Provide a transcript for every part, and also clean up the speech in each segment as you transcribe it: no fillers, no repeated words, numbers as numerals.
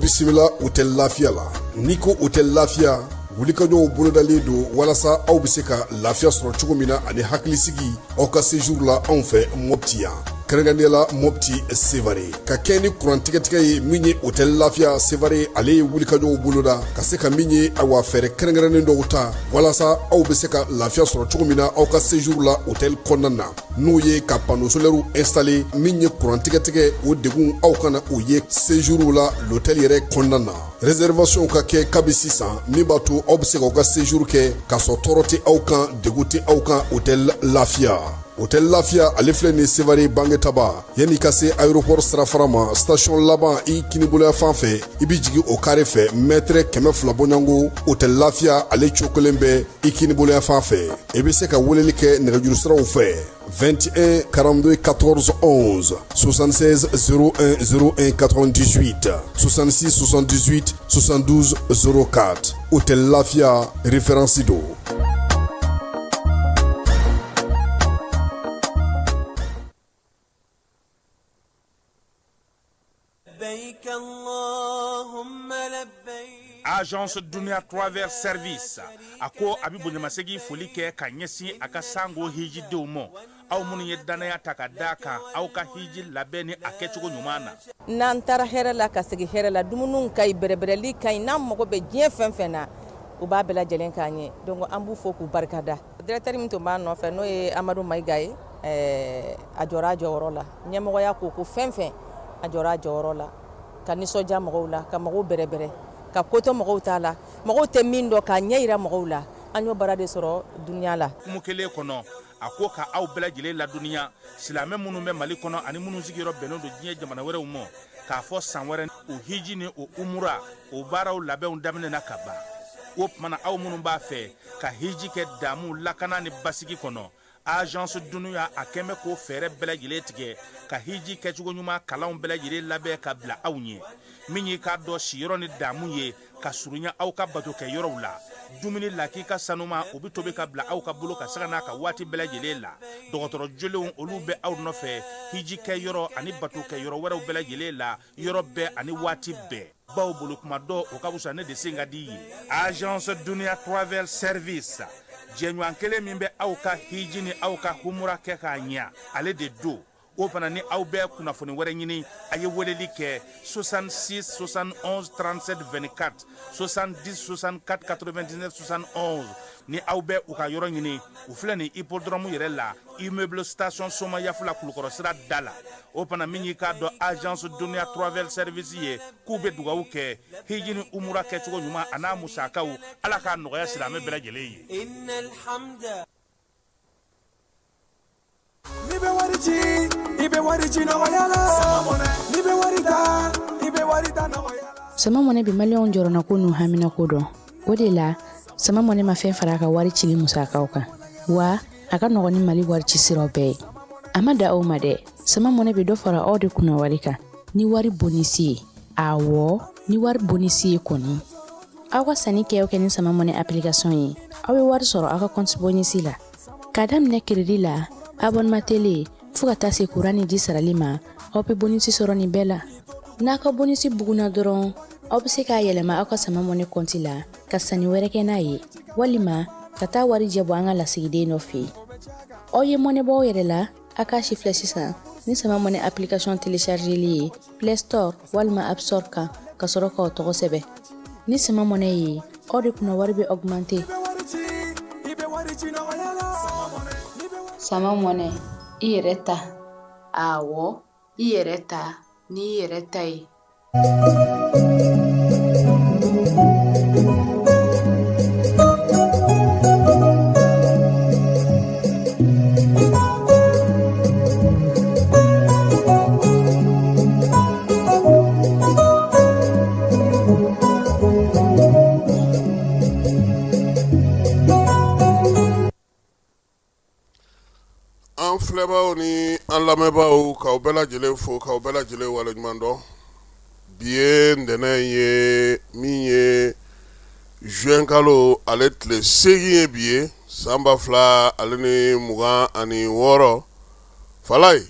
bisimila hôtel Lafiya la. N'i ko hôtel Lafiya, wulikajɔw bolodalen don walasa aw bɛ se ka lafiya sɔrɔ cogo min na ani hakilisigi aw ka séjour la anw fɛ Mopti yan, kɛrɛnkɛrɛnnenya la Mopti Sevare. Ka kɛ ni kuran tigɛtigɛ ye min ye, hôtel Lafiya Sevare ale ye wulikajɔw boloda ka se ka min ye, awa, fɛɛrɛ kɛrɛnkɛrɛnnen dɔw ta walasa aw bɛ se ka lafiya sɔrɔ cogo min na aw ka séjour la hôtel kɔnɔna na, n'o ye ka panneau solaire installer. Min ye kuran tigɛtigɛ, o degun aw kana o ye séjour la l'hôtel yɛrɛ kɔnɔna na. Réservation ka kɛ kabi sisan, min b'a to aw bɛ se k'aw ka séjour kɛ k'a sɔrɔ tɔɔrɔ tɛ aw kan, degun tɛ aw kan. Hôtel Lafiya, hôtel Lafiya ale filɛ nin Sevare Bangetaba, yanni ka se aéroport sirafara ma, station laban i kiniboloya fan fɛ, i bɛ jigin o carré fɛ, mètre 200 bɔɲɔgɔnko, hôtel Lafiya ale cokolen bɛ i kiniboloya fan fɛ. I bɛ se ka weleli kɛ nɛgɛjuru siraw fɛ: 21 42 14 11, 76 01 01 98, 66 78 72 04. Hôtel Lafia, référence don. Agence Dunia Travel Service a ko a bɛ bonyamasegin foli kɛ ka ɲɛsin a ka sango hijidenw ma, aw minnu ye dannaya ta ka da kan aw ka hiji labɛn ni a kɛcogo ɲuman na. N'an taara hɛrɛ la ka segin hɛrɛ la, dumuni ka ɲi, bɛrɛbɛrɛli ka ɲi, n'an mago bɛ diɲɛ fɛn fɛn na, u b'a bɛɛ lajɛlen k'an ye. Donc an b'u fo k'u barikada. Directeur min tun b'a nɔfɛ, n'o ye Amadu Mayiga ye, a jɔra a jɔyɔrɔ la. Ɲɛmɔgɔya ko fɛn fɛn, a jɔra a jɔyɔrɔ la ka nisɔndiya mɔgɔw la, ka mɔgɔw bɛrɛbɛrɛ, ka ko to mɔgɔw t'a la, mɔgɔw tɛ min dɔn, k'a ɲɛ yira mɔgɔw la. An y'o baara de sɔrɔ Dunia la. Hukumu kelen kɔnɔ, a ko ka aw bɛɛ lajɛlen ladɔnniya, silamɛ minnu bɛ Mali kɔnɔ ani minnu sigiyɔrɔ bɛnnen don diɲɛ jamana wɛrɛw ma, k'a fɔ san wɛrɛ o hiji ni o umura o baaraw labɛnw daminɛna ka ban. O tuma na, aw minnu b'a fɛ ka hiji kɛ damu, lakana ni basigi kɔnɔ, Agence Dunia a kɛn bɛ k'o fɛɛrɛ bɛɛ lajɛlen tigɛ ka hiji kɛcogo ɲuman kalanw bɛɛ lajɛlen labɛn ka bila aw ɲɛ. Min y'i k'a dɔn siyɔrɔ ni damu ye ka surunya aw ka bato kɛ yɔrɔw la, dumuni lakika sanuma, o bɛ tobi ka bila aw ka bolo ka sanga n'a ka waati bɛɛ lajɛlen la. Dɔgɔtɔrɔ jolenw, olu bɛ aw nɔfɛ hiji kɛ yɔrɔ ani bato kɛ yɔrɔ wɛrɛw bɛɛ lajɛlen la, yɔrɔ bɛɛ ani waati bɛɛ, baw bolo kuma dɔ o ka fisa ne de sen ka di ye. Agence Dunia Travel Service, jɛɲɔgɔn kelen min bɛ aw ka hiji ni aw ka humura kɛ k'a ɲɛ, ale de don. O fana ni aw bɛ kunnafoni wɛrɛ ɲini, a ye weleli kɛ 66 71 37 24, 70 64 99 71. Ni aw bɛ u ka yɔrɔ ɲini, u filɛ nin hippodrome yɛrɛ la, immeuble station Somayafula, Kulukɔrɔ sira da la. O fana min y'i k'a dɔn Agence Dunia Travel Service ye, k'u bɛ dugawu kɛ hiji ni umura kɛcogo ɲuman a n'a musakaw, Ala k'a nɔgɔya silamɛ bɛɛ lajɛlen ye. N'i bɛ wari ci, i bɛ wari ci nɔgɔya la. N'i bɛ wari ta, i bɛ wari ta nɔgɔya la. Sama Mɔnɛ bɛ maliyɛnw jɔrɔnako n'u haminako dɔn. O de la, Sama Mɔnɛ ma fɛn fara a ka wari cili musakaw kan wa a ka nɔgɔn ni Mali wari ci siraw bɛɛ ye. A ma da aw ma dɛ, Sama Mɔnɛ bɛ dɔ fara aw de kunna wari kan ni wari bonisi ye. Awɔ, ni wari bonisi ye kɔni. Aw ka sanni kɛ o kɛ ni Sama Mɔnɛ application ye, aw bɛ wari sɔrɔ aw ka compte bonisi la. K'a daminɛ crédit la, abonnement télé, fo ka taa se kuran ni ji sarali ma, aw bɛ bonisi sɔrɔ nin bɛɛ la. N'a ka bonisi bugunna dɔrɔn, aw bɛ se k'a yɛlɛma aw ka Sama Mɔnɛ compte la ka sanni wɛrɛ kɛ n'a ye, walima ka taa warijɛ bɔ an ka lasigiden dɔ fɛ yen. Aw ye mɔnɛ bɔ aw yɛrɛ la, a k'a si filɛ sisan ni Sama Mɔnɛ application téléchargeli ye Play Store walima App Store kan, ka sɔrɔ k'aw tɔgɔ sɛbɛn. Ni Sama Mɔnɛ ye, aw de kunna wari bɛ augmenter. Sama Mɔnɛ, i yɛrɛ ta. Awɔ, i yɛrɛ ta n'i yɛrɛ ta ye. An filɛbaaw ni an lamɛnbaaw, k'aw bɛɛ lajɛlen fo, k'aw bɛɛ lajɛlen waleɲuman dɔn. Bi ye ntɛnɛn ye, min ye juin kalo ale tile 8 ye bi ye, san 2026. Falaye,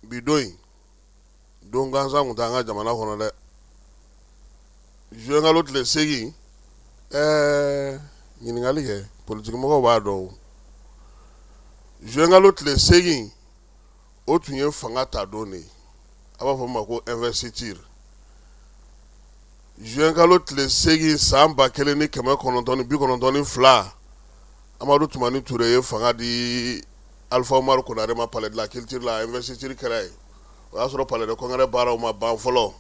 bi don in. don gansan tun t'an ka jamana kɔnɔ dɛ. Juin kalo tile 8, ɛɛ ɲininkali kɛ politikimɔgɔw b'a dɔn. Juin kalo tile 8, o tun ye fanga ta don de ye, a b'a fɔ ma ko investiture. Juin kalo tile 8 san 1992, Amadu Tumani Ture ye fanga di Alifa Umaru Konare ma palais de la culture la. Investiture kɛra yen. O y'a sɔrɔ palais de congrès baaraw ma ban fɔlɔ.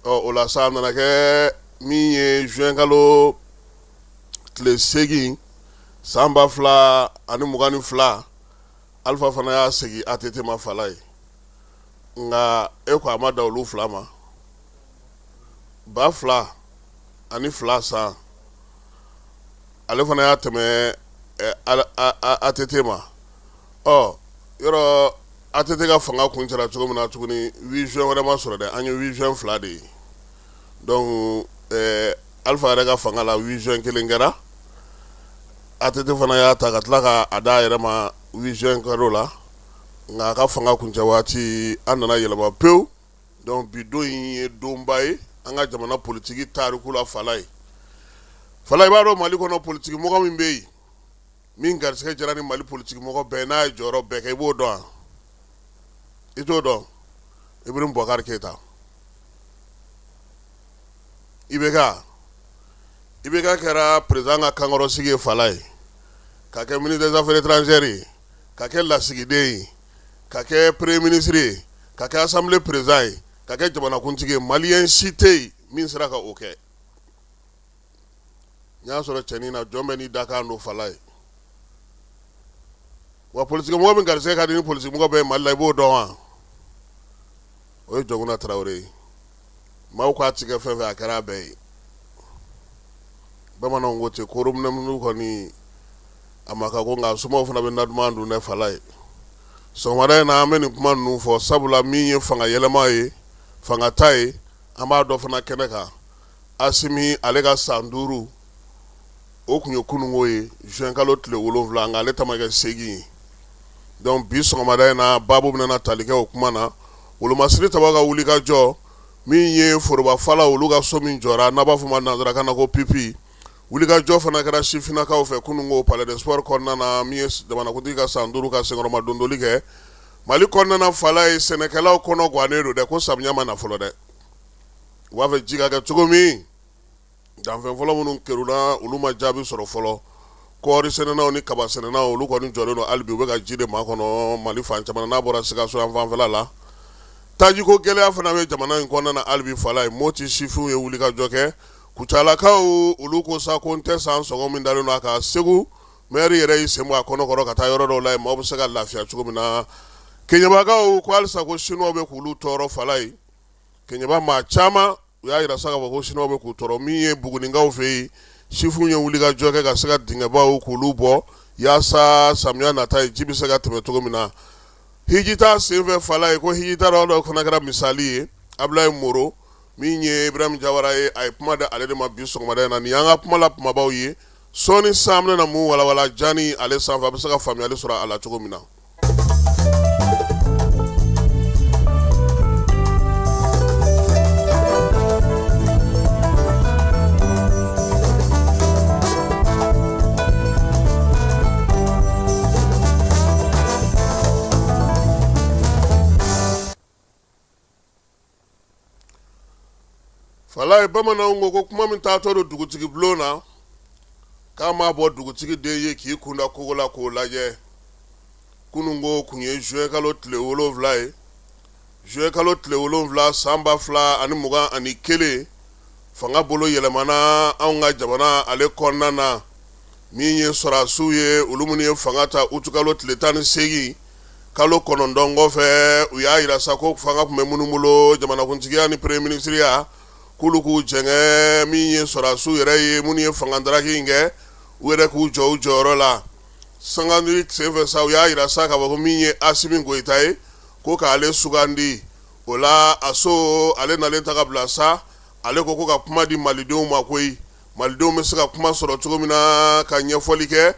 Ɔ, o la sa, a nana kɛ min ye, juin kalo tile 8 san 2022, Alifa fana y'a segin ATT ma fala ye. Nka e ko a ma da olu fila ma. 2002 san, ale fana y'a tɛmɛ ATT ma. Ɔ, yɔrɔ ATT ka fanga kuncɛra cogo min na tuguni, 8 juin wɛrɛ ma sɔrɔ dɛ. An ye 8 juin fila de ye. Donc Alifa yɛrɛ ka fanga la, 8 juin kelen kɛra. ATT fana y'a ta ka tila k'a da a yɛrɛ ma, 8 juin kɛr'o la. Nka a ka fanga kuncɛ waati, an nana yɛlɛma pewu. Donc bi don in ye donba ye an ka jamana politiki tariku la. Fala ye, fala, i b'a dɔn Mali kɔnɔ politiki mɔgɔ min bɛ yen min garisɛgɛ jara ni Mali politiki mɔgɔ bɛɛ n'a ye jɔyɔrɔ bɛɛ kɛ, i b'o dɔn wa? I t'o dɔn. Ibrahim Boubacar Keita. IBK kɛra président ka kankɔrɔsigi ye fala ye, ka kɛ ministre des affaires étrangères ye, ka kɛ lasigiden ye, ka kɛ premier ministre ye, ka kɛ assemblée président ye, ka kɛ jamanakuntigi ye. Maliyɛn si tɛ yen min sera ka o kɛ. N y'a sɔrɔ cɛnin na, jɔn bɛ n'i dakan don fala ye. Wa politique mɔgɔ min garisɛgɛ ka di ni politique mɔgɔ bɛɛ ye Mali la, i b'o dɔn wa? O ye Jɔnkunda Tarawele ye. Maaw k'a ti kɛ fɛn fɛn, a kɛra a bɛɛ ye. Bamananw ko ten, koro minɛmunu kɔni a ma ka ko, nka somaw fana bɛ na duman dun dɛ. Fala ye, sɔgɔmada in na, an bɛ nin kuma ninnu fɔ sabula min ye fanga yɛlɛma ye, fanga ta ye, an b'a dɔ fana kɛnɛ kan. Asimi ale ka san 5, o tun ye kununko ye, juin kalo tile 7, nka ale ta ma kɛ 8 ye. Donc bi sɔgɔmada in na, baabu bɛna tali kɛ o kuma na. Wolomasiri taba ka wuli ka jɔ min ye foroba fala, olu ka so min jɔra n'a b'a fɔ ma nanzarakan na ko pipi, wulikajɔ fana kɛra sifinnakaw fɛ kununko palais des sports kɔnɔna na, min ye jamanakuntigi ka san 5 ka senkɔrɔma dondoli kɛ Mali kɔnɔna na. Fala ye, sɛnɛkɛlaw kɔnɔ gannen don dɛ, ko samiya ma na fɔlɔ dɛ. U b'a fɛ ji ka kɛ cogo min, danfɛn fɔlɔ minnu kerunna, olu ma jaabi sɔrɔ fɔlɔ. Kɔɔri sɛnɛnaw ni kaba sɛnɛnaw, olu kɔni jɔlen don hali bi, u bɛ ka ji de makɔnɔ Mali fan caman n'a bɔra Sikaso yan fanfɛla la. Tajiko gɛlɛya fana bɛ jamana in kɔnɔna na hali bi. Fala ye, Moti sifinw ye wulikajɔ kɛ. Kucalakaw, olu ko sa ko n tɛ san sɔngɔ min dalen don a kan. Segu maire yɛrɛ y'i sen bɔ a kɔnɔ kɔrɔ ka taa yɔrɔ dɔw la yen, maaw bɛ se ka lafiya cogo min na. Keɲebakaw ko halisa ko Chinois bɛ k'olu tɔɔrɔ. Fala ye, Keɲeba maa caman, u y'a jira sa k'a fɔ ko Chinois bɛ k'u tɔɔrɔ. Min ye Bugunikaw fɛ yen, sifinw ye wulikajɔ kɛ ka se ka dingɛbaw k'olu bɔ yaasa samiya nata ye, ji bɛ se ka tɛmɛ cogo min na. Hijita senfɛ, fala ye, ko hijita dɔ fana kɛra misali ye. Abulayi Moro, min ye Ibrahim Jawara ye, a ye kuma di ale de ma bi sɔgɔmada in na. Nin y'an ka kuma la kumabaw ye. Sɔɔni san bɛna mun walawala jani ale sanfɛ, a bɛ se ka faamuyali sɔrɔ a la cogo min na. Falaye, bamananw ko ko kuma min taatɔ don dugutigi bulon na, k'a ma bɔ dugutigi den ye k'i kunda kogo la k'o lajɛ. Kununko kun ye juin kalo tile 7 ye. Juin kalo tile 7 san 2021, fanga bolo yɛlɛmana anw ka jamana ale kɔnɔna na. Min ye sɔrɔdasiw ye, olu minnu ye fanga ta utukalo tile 18, kalo 9 kɔfɛ, u y'a jira sa ko fanga tun bɛ minnu bolo, jamanakuntigiya ni premier ministreya, k'olu k'u jɛngɛ. Min ye sɔrɔdasiw yɛrɛ ye, minnu ye fanga daraki in kɛ, u yɛrɛ k'u jɔ u jɔyɔrɔ la. Sangandiri senfɛ sa, u y'a jira sa k'a fɔ ko min ye Asimi Goyita ye, ko k'ale sugandi. O la, a so ale nalen ta ka bila sa, ale ko ko ka kuma di malidenw ma koyi, malidenw bɛ se ka kuma sɔrɔ cogo min na ka ɲɛfɔli kɛ.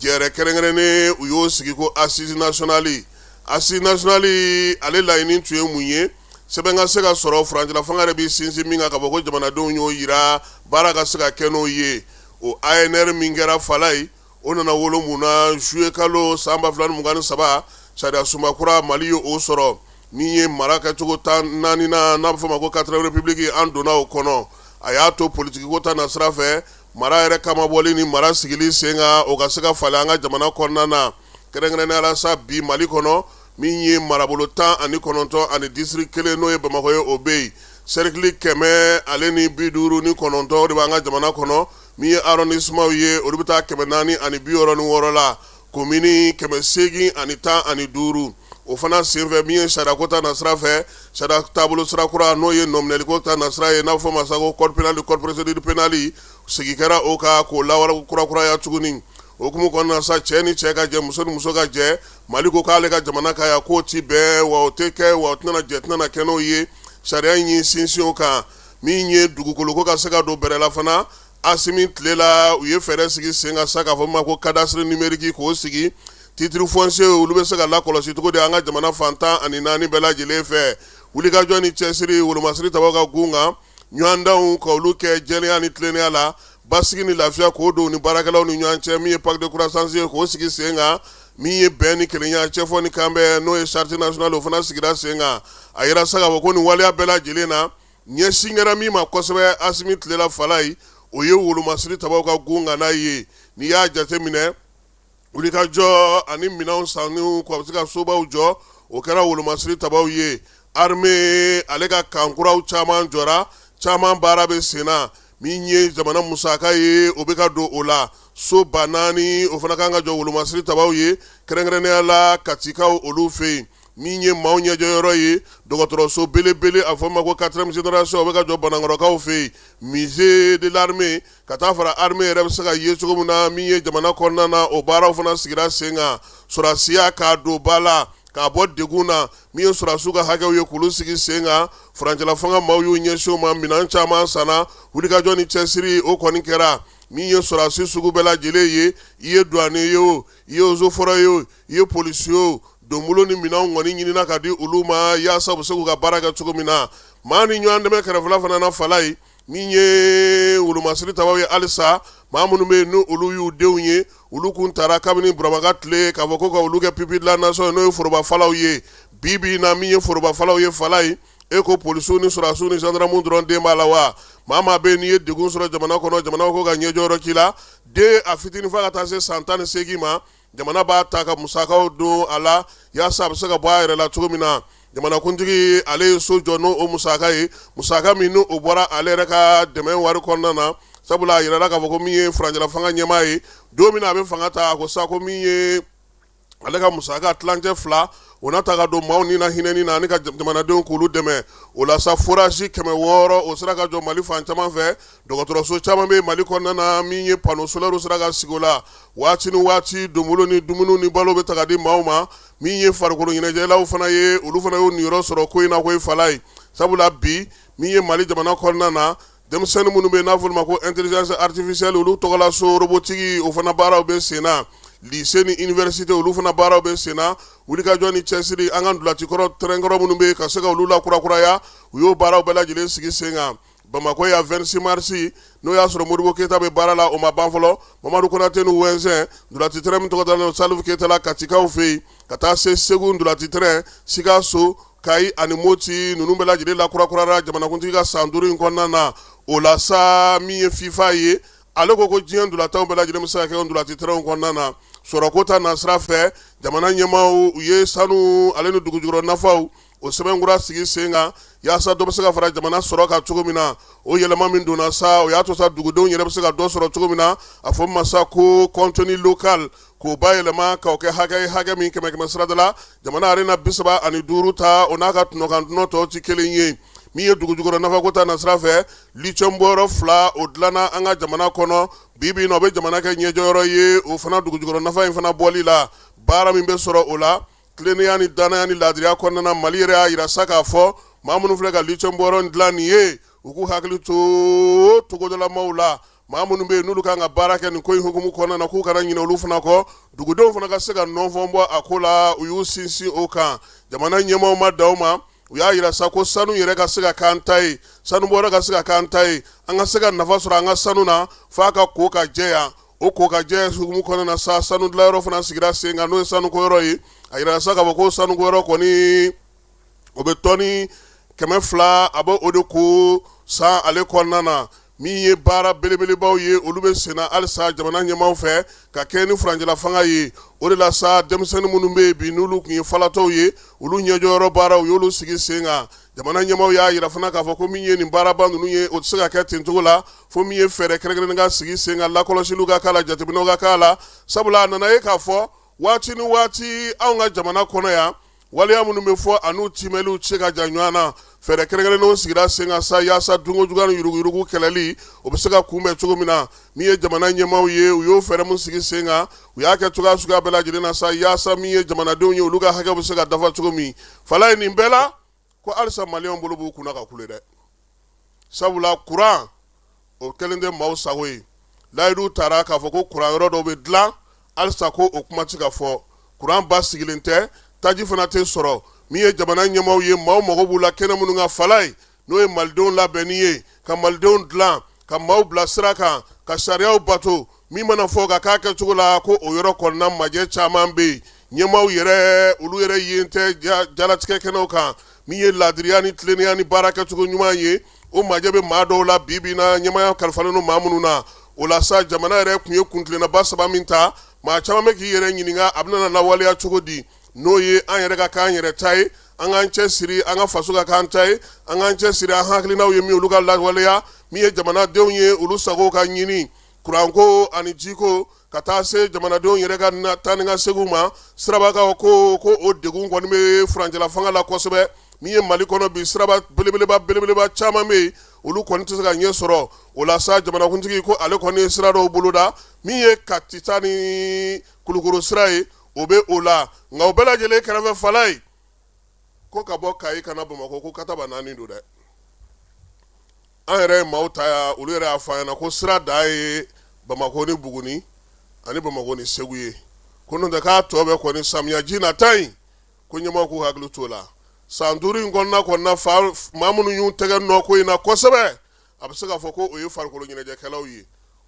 Jɛrɛ kɛrɛnkɛrɛnnen, u y'o sigi ko assise nationale. Assise nationale ale laɲini tun ye mun ye? Sɛbɛn ka se ka sɔrɔ furancɛla fanga yɛrɛ bɛ sinsin min kan ka fɔ ko jamanadenw y'o jira baara ka se ka kɛ n'o ye. O ANR min kɛra Falayi, o nana wolo mun na juillet kalo san 2023, sariya sunba kura Mali ye o sɔrɔ min ye mara kɛcogo 14nan, n'a bɛ fɔ o ma ko quatrième république, an donna o kɔnɔ. A y'a to politikiko ta nasira fɛ, mara yɛrɛ kamabɔli ni mara sigili sen kan, o ka se ka falen an ka jamana kɔnɔna na, kɛrɛnkɛrɛnnenya la sa bi Mali kɔnɔ, min ye marabolo 19 ani district kelen, n'o ye Bamakɔ ye, o bɛ yen. Cercle 159 o de b'an ka jamana kɔnɔ. Min ye arrondissement ye, olu bɛ taa 466 la, commune 815. O fana senfɛ, min ye sariyako ta nasira fɛ, sariya taabolo sira kura, n'o ye nɔminɛliko ta nasira ye, n'a bɛ fɔ o ma sa ko code pénal, code procédure pénale, sigi kɛra o kan k'o lawara kurakuraya tuguni. O hukumu kɔnɔna sa, cɛ ni cɛ ka jɛ, muso ni muso ka jɛ, Mali ko k'ale ka jamana kan yan k'o ti bɛn wa, o tɛ kɛ wa, o tɛna jɛ, tɛna kɛ n'o ye. Sariya in y'i sinsin o kan. Min ye dugukoloko ka se ka don bɛrɛ la fana, Asimi tile la, u ye fɛɛrɛ sigi sen kan sa k'a fɔ ma ko cadastre numérique, k'o sigi. Titre foncier, olu bɛ se ka lakɔlɔsi cogo di an ka jamana fan 14 bɛɛ lajɛlen fɛ? Wulikajɔ ni cɛsiri, wolomasiri tabaw ka gun kan, ɲɔgɔndanw ka olu kɛ jɛlenya ni tilennenya la, basigi ni lafiya k'o don ni baarakɛlaw ni ɲɔgɔn cɛ. Min ye pacte de croissance ye, k'o sigi sen kan. Min ye bɛn ni kelenya, cɛfɔ ni kanbɛn, n'o ye charte nationale, o fana sigira sen kan. A yira sa k'a fɔ ko nin waleya bɛɛ lajɛlen na, ɲɛsin kɛra min ma kosɛbɛ Asimi tile la Falayi, o ye wolomasiri tabaw ka gun kan n'a ye. N'i y'a jateminɛ, wulikajɔ ani minɛnw sanni ko a bɛ se ka sobaw jɔ, o kɛra wolomasiri tabaw ye. Armée ale ka camp kuraw caman jɔra, caman baara bɛ sen na. Min ye jamana musaka ye, o bɛ ka don o la. So 4000, o fana kan ka jɔ wolomasiri tabaw ye, kɛrɛnkɛrɛnnenya la Katikaw olu fɛ yen. Min ye maaw ɲɛjɔyɔrɔ ye, dɔgɔtɔrɔso belebele, a fɔ ma ko quatrième génération, o bɛ ka jɔ Banankɔrɔkaw fɛ yen. Musée de l'armée, ka taa fara armée yɛrɛ bɛ se ka ye cogo min na min ye jamana kɔnɔna na, o baaraw fana sigira sen kan. Sɔrɔdasiya k'a don ba la, k'a bɔ degun na, min ye sɔrɔdasiw ka hakɛw ye, k'olu sigi sen kan, furancɛla fanga maaw y'u ɲɛsin o ma. Minɛn caman sanna, wulikajɔ ni cɛsiri o kɔni kɛra. Min ye sɔrɔdasi sugu bɛɛ lajɛlen ye, i ye douanier ye o, i ye eaux et forêts ye o, i ye policier o, donbolo ni minɛnw kɔni ɲinina ka di olu ma yaasa u bɛ se k'u ka baara kɛ cogo min na. Maa ni ɲɔgɔn dɛmɛ kɛrɛfɛla fana na Falayi, min ye wolomasiri tabaw ye halisa, maa minnu bɛ yen ni olu y'u denw ye, olu kun taara kabini Burama ka tile k'a fɔ ko ka olu kɛ pupille de la nation ye, n'o ye forobafalaw ye. Bi bi in na, min ye forobafalaw ye Falayi, e ko polisiw ni sɔrɔdasiw ni gendarmew dɔrɔn den b'a la wa? Maa maa bɛ yen n'i ye degun sɔrɔ jamana kɔnɔ, jamana ko ka ɲɛjɔyɔrɔ k'i la. Den a fitinin fo ka taa se san 18 ma, jamana b'a ta ka musakaw don a la yaasa a bɛ se ka bɔ a yɛrɛ la cogo min na. Jamanakuntigi ale ye so jɔ n'o musaka ye, musaka min n'o bɔra ale yɛrɛ ka dɛmɛ wari kɔnɔna na, sabula a yirala k'a fɔ ko min ye furancɛla fanga ɲɛmaa ye, don min na a bɛ fanga ta, a ko sa ko min ye ale ka musaka tilancɛ fila, o na ta ka don maaw ni na hinɛni na ani ka jamanadenw k'olu dɛmɛ. O la sa, forage 600, o sera ka jɔ Mali fan caman fɛ. Dɔgɔtɔrɔso caman bɛ Mali kɔnɔna na, min ye panneau solaire sera ka sigi o la. Waati ni waati, donbolo ni dumuni ni balo bɛ ta ka di maaw ma. Min ye farikolo ɲɛnajɛlaw fana ye, olu fana y'u niyɔrɔ sɔrɔ ko in na koyi Falayi, sabula bi min ye Mali jamana kɔnɔna na, denmisɛnnin minnu bɛ yen n'a fɔ olu ma ko intelligence artificielle, olu tɔgɔla so robotique, o fana baaraw bɛ sen na. Lycée ni université, olu fana baaraw bɛ sen na. Wulikajɔ ni cɛsiri, an ka ntolaci kɔrɔ terrain kɔrɔ minnu bɛ yen, ka se ka olu lakurakuraya, u y'o baaraw bɛɛ lajɛlen sigi sen kan. Bamakɔ yan, 26 mars, n'o y'a sɔrɔ Modibo Keyita bɛ baara la, o ma ban fɔlɔ. Mamadu Konate ni Wɛnsɛn ntolaci terrain min tɔgɔ dalen don Salifu Keyita la Katikaw fɛ yen, ka taa se Segu ntolaci terrain, Sikaso, Kayi ani Moti, ninnu bɛɛ lajɛlen lakurakurara jamanakuntigi ka san 5 in kɔnɔna na. O la sa, min ye FIFA ye, ale ko ko diɲɛ ntolatanw bɛɛ lajɛlen bɛ se ka kɛ ntolaci terrain kɔnɔna na. Sɔrɔko ta nasira fɛ, jamana ɲɛmaaw, u ye sanu ale ni dugujukɔrɔ nafaw, o sɛbɛnkura sigi sen kan yaasa dɔ bɛ se ka fara jamana sɔrɔ kan cogo min na. O yɛlɛma min donna sa, o y'a to sa dugudenw yɛrɛ bɛ se ka dɔ sɔrɔ cogo min na. A fɔ ma sa ko contenu local, k'o bayɛlɛma k'o kɛ hakɛ ye, hakɛ min kɛmɛ kɛmɛ sirada la jamana yɛrɛ na 35 ta, o n'a ka tɔnɔkan tɔnɔ tɔw tɛ kelen ye. Min ye dugujukɔrɔ nafako ta nasira fɛ, lithium bɔyɔrɔ fila, o dilanna an ka jamana kɔnɔ. Bi bi in na, o bɛ jamana kɛ ɲɛjɔyɔrɔ ye o fana dugujukɔrɔ nafa in fana bɔli la. Baara min bɛ sɔrɔ o la, tilennenya ni dannaya ni laadiriya kɔnɔna na, Mali yɛrɛ y'a jira sa k'a fɔ maa minnu filɛ ka lithium bɔyɔrɔ in dilan nin ye, u k'u hakili to togodalamaw la. Maa minnu bɛ yen n'olu kan ka baara kɛ nin ko in hukumu kɔnɔna na, k'u kana ɲinɛ olu fana kɔ, dugudenw fana ka se ka nɔfɔn bɔ a ko la. U y'u sinsin o kan. Jamana ɲɛmaaw ma dan o ma. U y'a jira sa ko sanu yɛrɛ ka se ka k'an ta ye, sanubɔyɔrɔ ka se ka k'an ta ye, an ka se ka nafa sɔrɔ an ka sanu na f'a ka ko ka jɛ yan. O ko ka jɛ hukumu kɔnɔna na sa, sanu dilanyɔrɔ fana sigira sen kan, n'o ye sanukoyɔrɔ ye. A yira sa k'a fɔ ko sanukoyɔrɔ kɔni, o bɛ tɔni 200, a bɛ o de ko san ale kɔnɔna na. Min ye baara belebelebaw ye, olu bɛ senna halisa jamana ɲɛmaaw fɛ ka kɛ ni furancɛla fanga ye. O de la sa, denmisɛnnin minnu bɛ yen bi, n'olu tun ye falatɔw ye, olu ɲɛjɔyɔrɔ baaraw, u y'olu sigi sen kan. Jamana ɲɛmaaw y'a jira fana k'a fɔ ko min ye nin baaraba ninnu ye, o tɛ se ka kɛ ten cogo la fo min ye fɛɛrɛ kɛrɛnkɛrɛnnen ka sigi sen kan, lakɔlɔsiliw ka k'a la, jateminɛw ka k'a la, sabula a nana ye k'a fɔ waati ni waati anw ka jamana kɔnɔ yan, waleya minnu bɛ fɔ an'u timɛliw cɛ ka jan ɲɔgɔn na. Fɛɛrɛ kɛrɛnkɛrɛnnenw sigira sen kan sa yaasa dunko juguya ni yuruguyurugu kɛlɛli, o bɛ se ka kunbɛn cogo min na. Min ye jamana ɲɛmaaw ye, u y'o fɛɛrɛ min sigi sen kan, u y'a kɛ cogoya suguya bɛɛ lajɛlen na sa yaasa min ye jamanadenw ye, olu ka hakɛ bɛ se ka dafa cogo min. Falaye, nin bɛɛ la ko halisa maliyɛnw bolo b'u kunna ka kule dɛ, sabula kuran o kɛlen tɛ maaw sago ye. Layidu tara k'a fɔ ko kuran yɔrɔ dɔw bɛ dilan, halisa ko o kuma tɛ ka fɔ. Kuran ba sigilen tɛ, taji fana tɛ sɔrɔ. Min ye jamana ɲɛmaaw ye, maaw mago b'u la kɛnɛ minnu kan, Falaye, n'o ye malidenw labɛnni ye, ka malidenw dilan, ka maaw bila sira kan, ka sariyaw bato, min mana fɔ ka k'a kɛcogo la, ko o yɔrɔ kɔnɔna majɛ caman bɛ yen. Ɲɛmaaw yɛrɛ, olu yɛrɛ yen tɛ jalatigɛ kɛnɛw kan. Min ye laadiriya ni tilennenya ni baara kɛcogo ɲuman ye, o majɛ bɛ maa dɔw la bi bi na, ɲɛmaaya kalifalen don maa minnu na. O la sa, jamana yɛrɛ tun ye kuntilennaba saba min ta, maa caman bɛ k'i yɛrɛ ɲininka a bɛna lawaleya cogo di, n'o ye an yɛrɛ ka k'an yɛrɛ ta ye, an k'an cɛ siri an ka faso ka k'an ta ye, an k'an cɛ siri an hakilinaw ye min olu ka lawaleya, min ye jamanadenw ye olu sago ka ɲini, kuranko ani jiko, ka taa se jamanadenw yɛrɛ ka taa ni ka seginw ma. Sirabakaw ko ko o degun kɔni bɛ furancɛla fanga la kosɛbɛ. Min ye Mali kɔnɔ bi, siraba belebeleba belebeleba caman bɛ yen, olu kɔni tɛ se ka ɲɛ sɔrɔ. O la sa, jamanakuntigi ko ale kɔni ye sira dɔw boloda, min ye Kati ta ni Kulukoro sira ye, o bɛ o la. Nka o bɛɛ lajɛlen kɛrɛfɛ, Falaye, ko ka bɔ Kayi ka na Bamakɔ, ko kataba naani don dɛ. An yɛrɛ ye maaw ta yan, olu yɛrɛ y'a fɔ an ɲɛna ko sira dan ye Bamakɔ ni Buguni ani Bamakɔ ni Segu ye, ko n'o tɛ k'a tɔ bɛɛ kɔni samiyaji nata in, ko ɲɛmaaw k'u hakili t'o la. San 5 in kɔnɔna fa, maa minnu y'u tɛgɛ nɔ ko in na kosɛbɛ, a bɛ se k'a fɔ ko o ye farikolo ɲɛnajɛkɛlaw ye.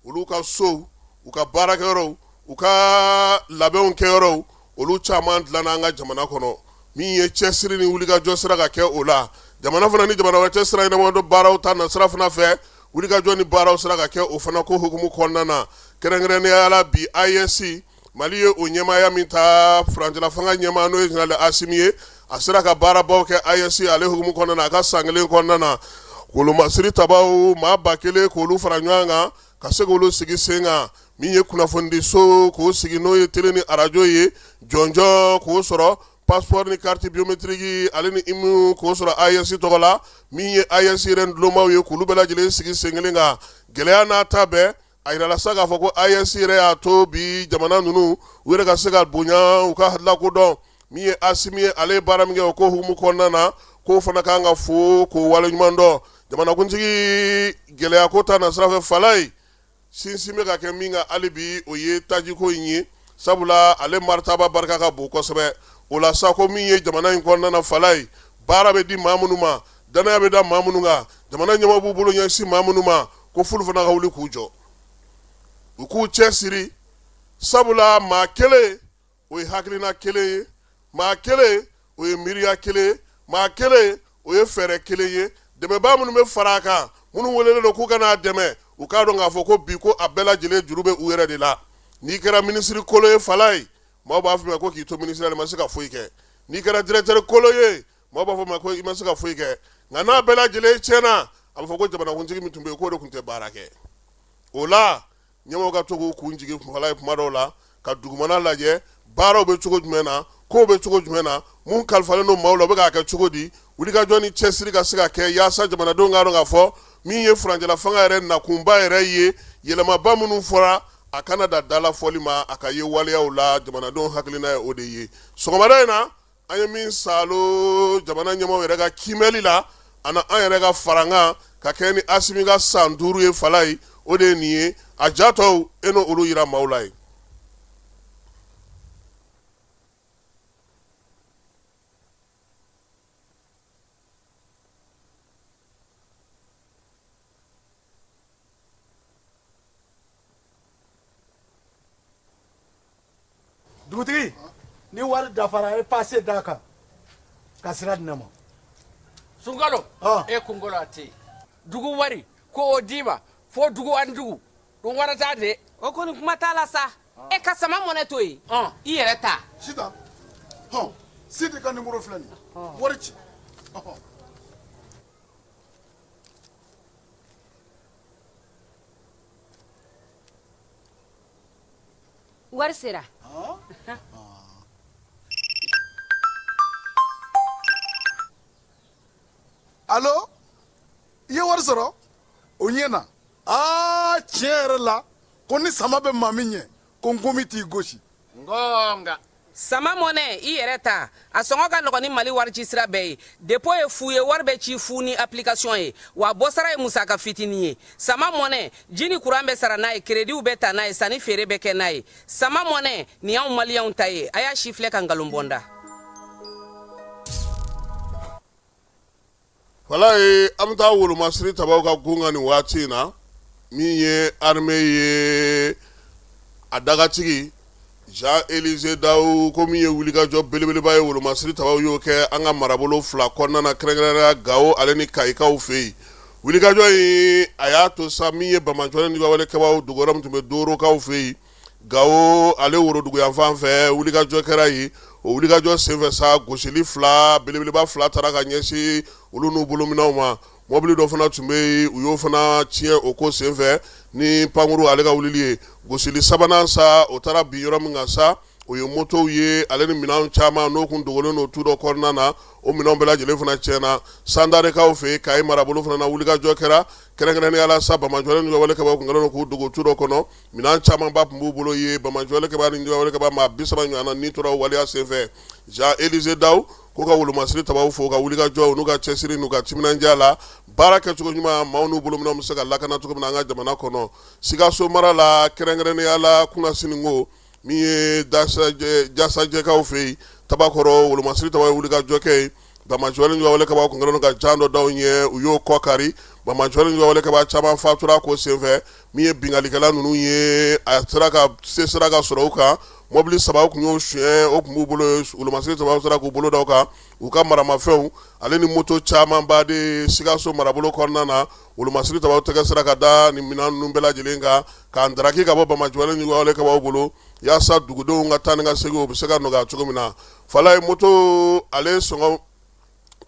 Olu ka sow, u ka baarakɛyɔrɔw, u ka labɛnw kɛyɔrɔw, olu caman dilanna an ka jamana kɔnɔ. Min ye cɛsiri ni wulikajɔ sera ka kɛ o la, jamana fana ni jamana wɛrɛ cɛ sira ɲɛnabɔ baaraw ta na sira fana fɛ, wulikajɔ ni baaraw sera ka kɛ o fana ko hukumu kɔnɔna na. Kɛrɛnkɛrɛnnenya la bi, AES, Mali ye o ɲɛmaaya min ta, furancɛla fanga ɲɛmaa n'o ye général Asimi ye, a sera ka baarabaw kɛ AES ale hukumu kɔnɔna na a ka san kelen kɔnɔna na. Wolomasiri tabaw maa 1000 k'olu fara ɲɔgɔn kan ka se k'olu sigi sen kan. Min ye kunnafonidiso k'o sigi, n'o ye télé ni arajo ye, jɔnjɔn k'o sɔrɔ, passeport ni carte biométrique ale ni IMU k'o sɔrɔ AES tɔgɔ la. Min ye AES yɛrɛ ntulomaw ye, k'olu bɛɛ lajɛlen sigi sen kelen kan. Gɛlɛya n'a ta bɛɛ, a yirala sa k'a fɔ ko AES yɛrɛ y'a to bi jamana ninnu u yɛrɛ ka se ka bonya, u ka lakodɔn. Min ye Asimi ye, ale ye baara min kɛ o ko hukumu kɔnɔna na, k'o fana kan ka fo k'o waleɲuman dɔn. Jamanakuntigi, gɛlɛya ko ta na sira fɛ, Falaye, sinsin bɛ ka kɛ min kan hali bi, o ye tajiko in ye, sabula ale maritaba barika ka bon kosɛbɛ. O la sa, ko min ye jamana in kɔnɔna na, Falaye, baara bɛ di maa minnu ma, danaya bɛ da maa minnu kan, jamana ɲɛmaaw b'u bolo ɲɛsin maa minnu ma, ko f'olu fana ka wuli k'u jɔ, u k'u cɛ siri, sabula maa kelen o ye hakilina kelen ye, maa kelen o ye miiriya kelen ye, maa kelen o ye fɛɛrɛ kelen ye. Dɛmɛbaa minnu bɛ fara a kan, minnu welelen don k'u ka n'a dɛmɛ, u k'a dɔn k'a fɔ ko bi ko a bɛɛ lajɛlen juru bɛ u yɛrɛ de la. N'i kɛra minisiri kolo ye, Falaye, maaw b'a fɔ ma ko k'i to minisiriya la i ma se ka foyi kɛ. N'i kɛra directeur kolo ye, maaw b'a fɔ ma ko i ma se ka foyi kɛ. Nka n'a bɛɛ lajɛlen tiɲɛna, a bɛ fɔ ko jamanakuntigi min tun bɛ yen, k'o de tun tɛ baara kɛ. O la, ɲɛmɔgɔw ka to k'u kun jigin Falaye kuma dɔw la, ka dugumana lajɛ, baaraw bɛ cogo jumɛn na, kow bɛ cogo jumɛn na, mun kalifalen don maaw la, u bɛ k'a kɛ cogo di, wulikajɔ ni cɛsiri ka se ka kɛ yaasa jamanadenw k'a dɔn k'a fɔ min ye furancɛla fanga yɛrɛ nakunba yɛrɛ ye. Yɛlɛmaba minnu fɔra, a kana da dalafɔli ma, a ka ye waleyaw la. Jamanadenw hakilina ye o de ye sɔgɔmada in na. An ye min saalo jamana ɲɛmaaw yɛrɛ ka kiimɛli la, ani an yɛrɛ ka farankan ka kɛ ni Asimi ka san 5 ye, Falaye, o de ye nin ye. A jatɔw, e n'o olu yira maaw la ye. Dugutigi, ni wari dafara, a ye pase d'a kan ka sira di ne ma. Sunkalo, e kunkolo a tɛ yen. Dugu wari ko o d'i ma fo dugu ani dugu dun wara t'a de. O kɔni, kuma t'a la sa. E ka sama mɔnɛ to yen, i yɛrɛ ta. Sitan, hɔn, Sidi ka nimoro filɛ nin ye, wari ci. Ɔhɔn. Wari sera. Alo, i ye wari sɔrɔ o ɲɛ na. Aa, tiɲɛ yɛrɛ la ko ni sama bɛ maa min ɲɛ, ko nkomi t'i gosi. Ngonga. Sama mɔnɛ, i yɛrɛ ta, a sɔngɔ ka nɔgɔn ni Mali wari ci sira bɛɛ ye. Dépôt ye fu ye, wari bɛ ci fu ni application ye, wa bɔsara ye musaka fitinin ye. Sama mɔnɛ, ji ni kuran bɛ sara n'a ye, créditw bɛ ta n'a ye, sanni feere bɛ kɛ n'a ye. Sama mɔnɛ nin y'anw maliyɛnw ta ye. A y'a si filɛ ka nkalon bɔ n da. Walayi, an bɛ taa wolomasiri tabaw ka gun kan nin waati in na. Min ye armée ye, a dagatigi Jean Élisée Dao ko min ye wulikajɔ belebeleba ye, wolomasiri tabaw y'o kɛ an ka marabolo fila kɔnɔna na, kɛrɛnkɛrɛnnenya Gawo ale ni Kayikaw fɛ yen. Wulikajɔ in, a y'a to sa min ye banbaanciwale ni walekɛbaw dogoyɔrɔ min tun bɛ Dorokaw fɛ yen Gawo ale woroduguyanfan fɛ, wulikajɔ kɛra yen. O wulikajɔ senfɛ sa, gosili fila belebeleba fila taara ka ɲɛsin olu n'u bolominɛnw ma. Mɔbili dɔ fana tun bɛ yen, u y'o fana tiɲɛ o ko senfɛ ni pankuru ale ka wulili ye. Gosili sabanan sa, o taara bin yɔrɔ min kan sa, o ye motow ye ale ni minɛn caman n'o kun dogolen don tu dɔ kɔnɔna na. O minɛnw bɛɛ lajɛlen fana tiɲɛna. Sandarekaw fɛ yen, Kayi marabolo fana na, wulikajɔ kɛra, kɛrɛnkɛrɛnnenya la sa, banbaanciwale ni walekɛbaw kun kɛlen don k'u dogo tu dɔ kɔnɔ. Minɛn camanba tun b'u bolo ye. Banbaanciwalekɛbaa ni walekɛbaa maa 30 ɲɔgɔn na ni tora waleya senfɛ. Jean Élisée Dao ko ka wolomasiri tabaw fo ka wulikajɔ n'u ka cɛsiri n'u ka timinandiya la, baara kɛcogo ɲuman, maaw n'u bolominɛnw bɛ se ka lakana cogo min na an ka jamana kɔnɔ. Sikaso mara la, kɛrɛnkɛrɛnnenya la Kunasinigo, min ye Jasajɛkaw fɛ yen Tabakɔrɔ, wolomasiri tabaw ye wulikajɔ kɛ yen. Banbaanciwale ni walekɛbaw kun kɛlen don ka jan dɔ da u ɲɛ, u y'o kɔ kari. Banbaanciwale ni walekɛbaa caman fatura ko senfɛ. Min ye binkalikɛla ninnu ye, a sera ka se sera ka sɔrɔ u kan. Mɔbili saba tun y'o suɲɛ, o tun b'u bolo, wolomasiri tabaw sera k'u bolo da u kan, u ka maramafɛnw ale ni moto camanba de. Sikaso marabolo kɔnɔna na, wolomasiri tabaw tɛgɛ sera ka da nin minɛn ninnu bɛɛ lajɛlen kan k'an daraki ka bɔ banbaanciwale ni walekɛbaw bolo, yaasa dugudenw ka taa ni ka segin o bɛ se ka nɔgɔya cogo min na. Falaye, moto ale sɔngɔ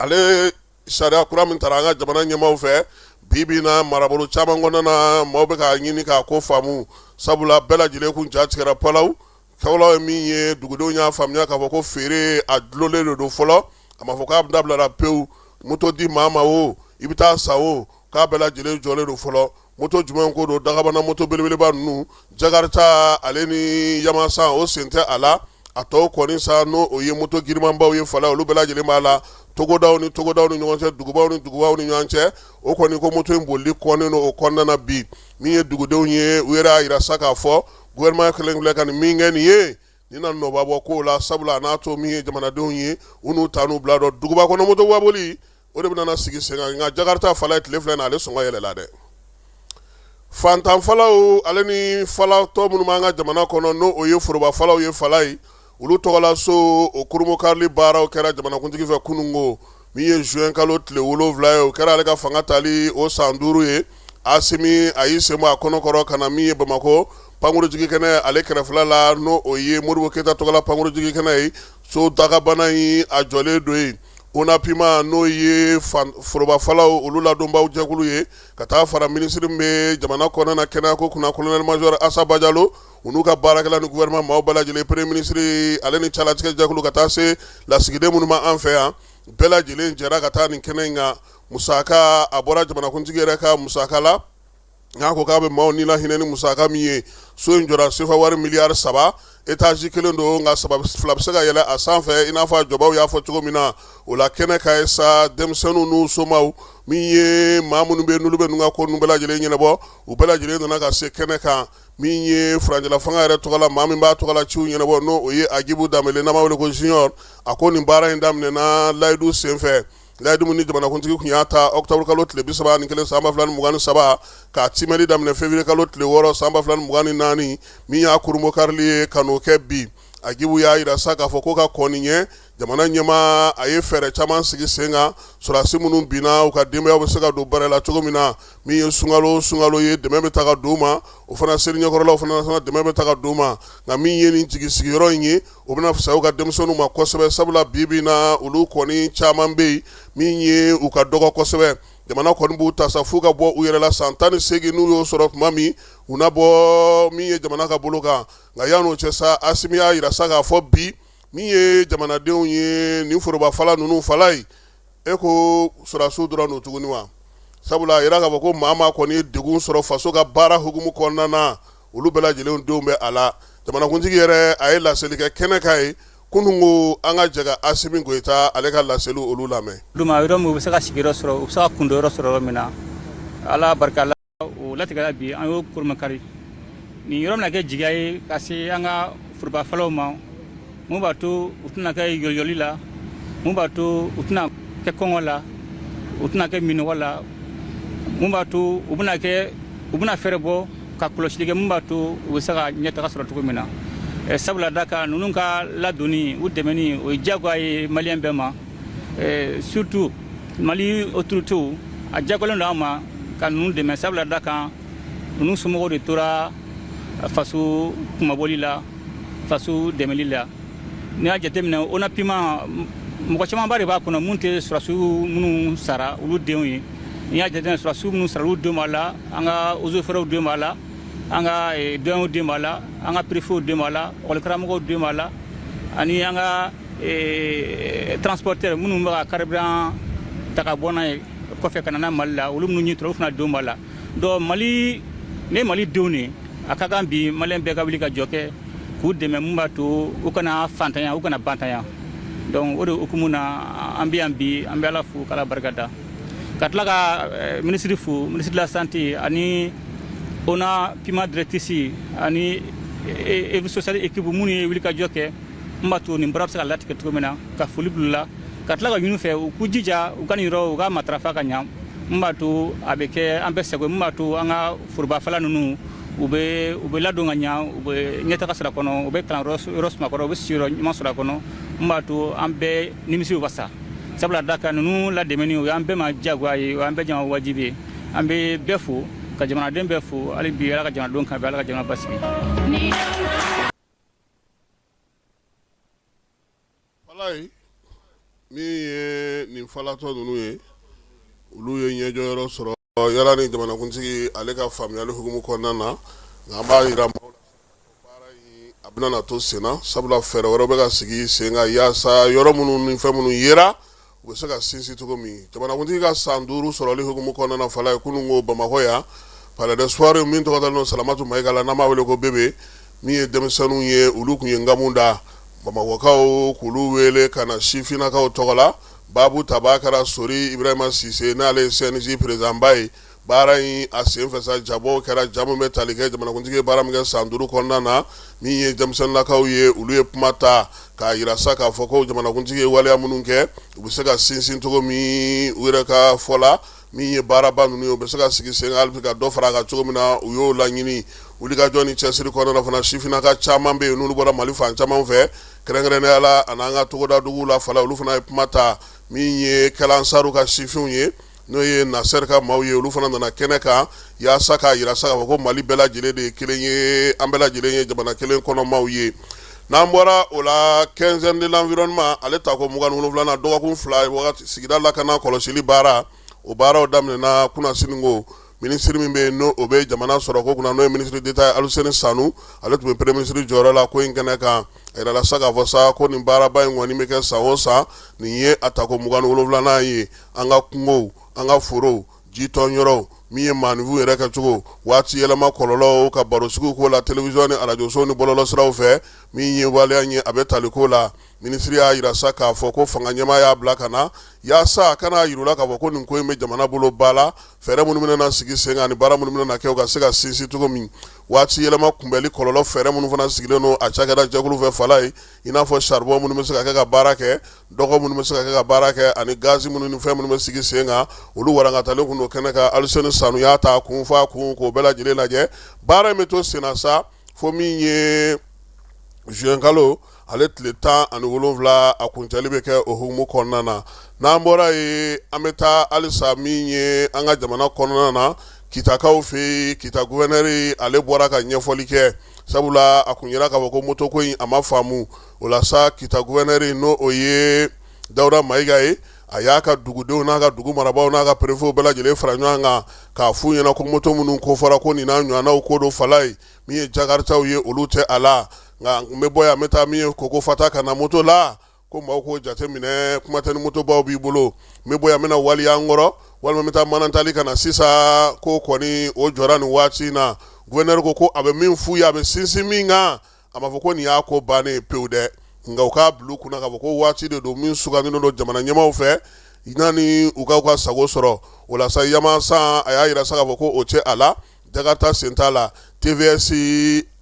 ale sariya kura min taara an ka jamana ɲɛmaaw fɛ bi bi na, marabolo caman kɔnɔna na, maaw bɛ k'a ɲini k'a ko faamu, sabula bɛɛ lajɛlen kun ja tigɛra palaw kawulaw ye. Min ye dugudenw y'a faamuya k'a fɔ ko feere a dulonnen de don fɔlɔ, a ma fɔ k'a dabilara pewu. Moto di maa ma o, i bɛ taa san o, k'a bɛɛ lajɛlen jɔlen don fɔlɔ. Moto jumɛn ko don? Dagabana moto belebeleba ninnu, Jakarta ale ni Yamaha, o sen tɛ a la. A tɔw kɔni sa, n'o o ye moto girimanbaw ye, fala olu bɛɛ lajɛlen b'a la. Togodaw ni togodaw ni ɲɔgɔn cɛ, dugubaw ni dugubaw ni ɲɔgɔn cɛ, o kɔni ko moto in bolili kɔnnen don o kɔnɔna na bi. Min ye dugudenw ye, u yɛrɛ y'a jira sa k'a fɔ gouvernement kɛlen filɛ ka nin min kɛ nin ye, nin na nɔba bɔ kow la, sabula a n'a to min ye jamanadenw ye, u n'u ta n'u bila dɔn. Duguba kɔnɔ moto boli, o de bɛna sigi sen kan. Nka Jakarta, fala, tile filɛ na, ale sɔngɔ yɛlɛla dɛ. Fantanfalaw ale ni falatɔ minnu b'an ka jamana kɔnɔ, n'o o ye forobafalaw ye, fala ye, olu tɔgɔla so o kurunbonkarili baaraw kɛra jamanakuntigi fɛ kununko, min ye juin kalo tile 7 ye. O kɛra ale ka fanga tali o san 5 ye. Asimi a y'i sen bɔ a kɔnɔkɔrɔ ka na min ye Bamakɔ pankurujigikɛnɛ ale kɛrɛfɛla la, n'o o ye Modibo Keyita tɔgɔla pankurujigikɛnɛ ye. So dagabana in, a jɔlen don yen. ONAPIMA, n'o ye forobafalaw olu ladonbaw jɛkulu ye, ka taa fara minisiri min bɛ jamana kɔnɔna na kɛnɛyako kunna, colonel major Asa Bajalo, u n'u ka baarakɛla ni gouvernement maaw bɛɛ lajɛlen, premier ministre ale ni calatigɛ jɛkulu, ka taa se lasigiden minnu ma an fɛ yan, bɛɛ lajɛlen jɛra ka taa nin kɛnɛ in kan. Musaka a bɔra jamanakuntigi yɛrɛ ka musaka la. N'a ko k'a bɛ maaw ni lahinɛ ni musaka min ye, so in jɔra sefa wari miliyari 3, étage kelen don, nka fila bɛ se ka yɛlɛ a sanfɛ, i n'a fɔ a jɔbaw y'a fɔ cogo min na. O la kɛnɛ kan ye sa, denmisɛnninw n'u somaw, min ye maa minnu bɛ n'olu bɛ ninnu ka ko ninnu bɛɛ lajɛlen ɲɛnabɔ, u bɛɛ lajɛlen nana ka se kɛnɛ kan. Min ye furancɛla fanga yɛrɛ tɔgɔ la, maa min b'a tɔgɔ la ciw ɲɛnabɔ, n'o o ye Agibu Danbele, n'an b'a wele ko Junior, a ko nin baara in daminɛna layidu senfɛ, layidu min ni jamanakuntigi tun y'a ta octobre kalo tile 31 san 2023, k'a timɛli daminɛ février kalo tile 6 san 2024, min y'a kurunbonkarili ye ka n'o kɛ bi. Agibu y'a jira sa k'a fɔ ko ka kɔn nin ɲɛ jamana ɲɛmaa a ye fɛɛrɛ caman sigi sen kan sɔrɔdasi minnu binna u ka denbayaw bɛ se ka don bɛrɛ la cogo min na min ye sunkalo sunkalo ye dɛmɛ bɛ ta ka d'u ma o fana seli ɲɛkɔrɔlaw fana dɛmɛ bɛ ta ka d'u ma nka min ye nin jigi sigiyɔrɔ in ye o bɛna fisaya u ka denmisɛnninw ma kosɛbɛ sabula bi bi in na olu kɔni caman bɛ yen min ye u ka dɔgɔ kosɛbɛ jamana kɔni b'u ta sa f'u ka bɔ u yɛrɛ la san 18 n'u y'o sɔrɔ tuma min u na bɔ min ye jamana ka bolo kan nka yan'o cɛ sa Asimi y'a jira sa k'a fɔ bi min ye jamanadenw ye nin forobafala ninnu fala ye e ko sɔrɔdasiw dɔrɔn don tuguni wa sabula a jira k'a fɔ ko maa maa kɔni ye degun sɔrɔ faso ka baara hukumu kɔnɔna na olu bɛɛ lajɛlen denw bɛ a la jamanakuntigi yɛrɛ a ye laseli kɛ kɛnɛ kan yen kunun ko an ka jɛ ka Asimi Goyita ale ka laseli olu lamɛn. Duma yɔrɔ min u bɛ se ka sigiyɔrɔ sɔrɔ u bɛ se ka kundonyɔrɔ sɔrɔ yɔrɔ min na Ala barika la o latigɛla bi an y'o koromakari nin yɔrɔ bɛna kɛ jigiya ye ka se an ka forobafalaw ma mun b'a to u tɛna kɛ yɔliyɔli la mun b'a to u tɛna kɛ kɔngɔ la u tɛna kɛ minnɔgɔ la mun b'a to u bɛna kɛ u bɛna fɛɛrɛ bɔ ka kɔlɔsili kɛ mun b'a to u bɛ se ka ɲɛtaga sɔrɔ cogo min na sabula da kan ninnu ka ladonni u dɛmɛni o ye diyagoya ye maliyɛn bɛɛ ma surtout mali autorités a diyagoyalen don an ma ka ninnu dɛmɛ sabula da kan ninnu somɔgɔw de tora faso kunmabɔli la faso dɛmɛli la n'i y'a jateminɛ ONAPIMA mɔgɔ camanba de b'a kɔnɔ mun tɛ sɔrɔdasiw minnu sara olu denw ye n'i y'a jateminɛ sɔrɔdasiw minnu sara olu denw b'a la an ka eaux et forêts denw b'a la an ka douaniers den b'a la an ka préfets den b'a la ekɔlikaramɔgɔw den b'a la ani an ka transporteur minnu bɛ ka carburant ta ka bɔ n'a ye kɔfɛ ka na n'a Mali la olu minnu ɲɛ tora olu fana denw b'a la donc Mali ne ye Mali denw de ye a ka kan bi maliyɛn bɛɛ ka wuli ka jɔ kɛ k'u dɛmɛ mun b'a to u kana fantanya u kana bantanya donc o de hukumu na an bɛ yan bi an bɛ Ala fo k'Ala barika da ka tila ka minisiri fo ministre de la santé ani ONAPIMA directrice ani œuvre sociale équipe minnu ye wulikajɔ kɛ n b'a to nin baara bɛ se ka latigɛ cogo min na ka foli bila u la ka tila ka ɲini u fɛ u k'u jija u ka nin yɔrɔ u ka matarafa ka ɲa n b'a to a bɛ kɛ an bɛɛ sago ye mun b'a to an ka forobafala ninnu u bɛ u bɛ ladon ka ɲa u bɛ ɲɛtaga sɔrɔ a kɔnɔ u bɛ kalanyɔrɔ sɔrɔ a kɔnɔ u bɛ sigiyɔrɔ ɲuman sɔrɔ a kɔnɔ n b'a to an bɛɛ nimisi bɛ wasa sabula da kan ninnu ladɛmɛni o y'an bɛɛ ma diyagoya ye o y'an bɛɛ jama wajibi ye an bɛ bɛɛ fo ka jamanaden bɛɛ fo hali bi ala ka jamanadenw kan bɛn ala ka jamana basigi. Falaye min ye nin falatɔ ninnu ye olu ye ɲɛjɔyɔrɔ sɔrɔ yala ni jamanakuntigi ale ka faamuyali hukumu kɔnɔna na nka an b'a jira maaw la baara in a bɛna na to senna sabula fɛɛrɛ wɛrɛw bɛ ka sigi sen kan yaasa yɔrɔ minnu ni fɛn minnu yera u bɛ se ka sinsin cogo min jamanakuntigi ka san 5 sɔrɔli hukumu kɔnɔna na Falaye kunun ko Bamakɔ yan palais des sports min tɔgɔ dalen don Salamatu Mayiga la n'an b'a wele ko Bebe min ye denmisɛnninw ye olu tun ye nkamu da Bamakɔkaw k'olu wele ka na sifinnakaw tɔgɔ la baabu tabaa kɛra Sori Ibrahima Sise n'ale ye CNJ président ba ye baara in a senfɛ sa jabɔw kɛra ja min bɛ tali kɛ jamanakuntigi ye baara min kɛ san 5 kɔnɔna na min ye denmisɛnninnakaw ye olu ye kuma ta k'a jira sa k'a fɔ ko jamanakuntigi ye waleya minnu kɛ u bɛ se ka sinsin cogo min u yɛrɛ ka fɔ la min ye baaraba ninnu ye u bɛ se ka sigi sen kan hali bi ka dɔ fara a kan cogo min na u y'o laɲini wulikajɔ ni cɛsiri kɔnɔna na fana sifinnaka caman bɛ yen n'olu bɔra Mali fan caman fɛ kɛrɛnkɛrɛnnenya la ani an ka togoda duguw la Falaye olu fana ye kuma ta min ye kɛlansaru ka sifinw ye n'o ye Nasɛri ka maaw ye olu fana nana kɛnɛ kan yaasa k'a jira sa k'a fɔ ko Mali bɛɛ lajɛlen de ye kelen ye an bɛɛ lajɛlen ye jamana kelen kɔnɔ maaw ye n'an bɔra o la quinzaine de l'environnement ale tako 27nan dɔgɔkun 2 wagati sigida lakana kɔlɔsili baara o baaraw daminɛna kunasini ko minisiri min bɛ yen n'o bɛ jamana sɔrɔko kunna n'o ye ministre d'État ye Aluseni Sanu ale tun bɛ premier ministre jɔyɔrɔ la ko in kɛnɛ kan a yirala sa k'a fɔ sa ko nin baaraba in kɔni bɛ kɛ san o san nin ye a tako 27nan ye an ka kungow an ka forow jitɔn yɔrɔw min ye maaninfinw yɛrɛ kɛcogo waati yɛlɛma kɔlɔlɔw ka barosigiw k'o la télévision ni arajosow ni bɔlɔlɔsiraw fɛ min ye waleya ye a bɛ tali ko la minisiri y'a jira sa k'a fɔ ko fanga ɲɛmaa y'a bila ka na yaasa a kana yir'u la k'a fɔ ko nin ko in bɛ jamana bolo ba la fɛɛrɛ minnu bɛna na sigi sen kan ani baara minnu bɛna na kɛ u ka se ka sinsin cogo min waati yɛlɛma kunbɛli kɔlɔlɔ fɛɛrɛ minnu fana sigilen don a cakɛda jɛkulu fɛ Falaye i n'a fɔ charbon minnu bɛ se ka kɛ ka baara kɛ dɔgɔ minnu bɛ se ka kɛ ka baara kɛ ani gazi minnu ni fɛn minnu bɛ sigi sen kan olu warankatalen kun don kɛnɛ kan Aluseni Sanu y'a ta kun f'a kun k'o bɛɛ lajɛlen lajɛ baara in bɛ to senna sa fo min ye Juin kalo ale tile 17, a kuncɛli bɛ kɛ o hukumu kɔnɔna na. N'an bɔra yen, an bɛ taa halisa min ye an ka jamana kɔnɔna na, Kitakaw fɛ yen, Kita gouverneur ale bɔra ka ɲɛfɔli kɛ, sabula a kun yera k'a fɔ ko motoko in a ma faamu. O la sa, Kita gouverneur, n'o o ye Dawuda Mayiga ye, a y'a ka dugudenw n'a ka dugu marabaaw n'a ka préfetw bɛɛ lajɛlen fara ɲɔgɔn kan k'a f'u ɲɛna ko moto minnu ko fɔra ko nin n'a ɲɔgɔnnaw ko don Falaye, min ye jakaritaw ye, olu tɛ a la. Nka n bɛ bɔ yan, n bɛ taa min ye koko fata ka na moto la, ko maaw k'o jate minɛ, kuma tɛ ni motobaw b'i bolo. N bɛ bɔ yan, n bɛ na Waliyankɔrɔ walima n bɛ taa Manantali ka na sisan, ko kɔni o jɔra nin waati in na. Gouverneur ko a bɛ min f'u ye, a bɛ sinsin min kan, a m'a fɔ ko nin y'a ko bannen ye pewu dɛ, nka u k'a bila u kunna k'a fɔ ko waati de don min sugandilen don jamana ɲɛmaaw fɛ yanni u ka sago sɔrɔ. O la sa, yamasan a y'a jira sa k'a fɔ ko o tɛ a la, Jakarta sen t'a la, TVS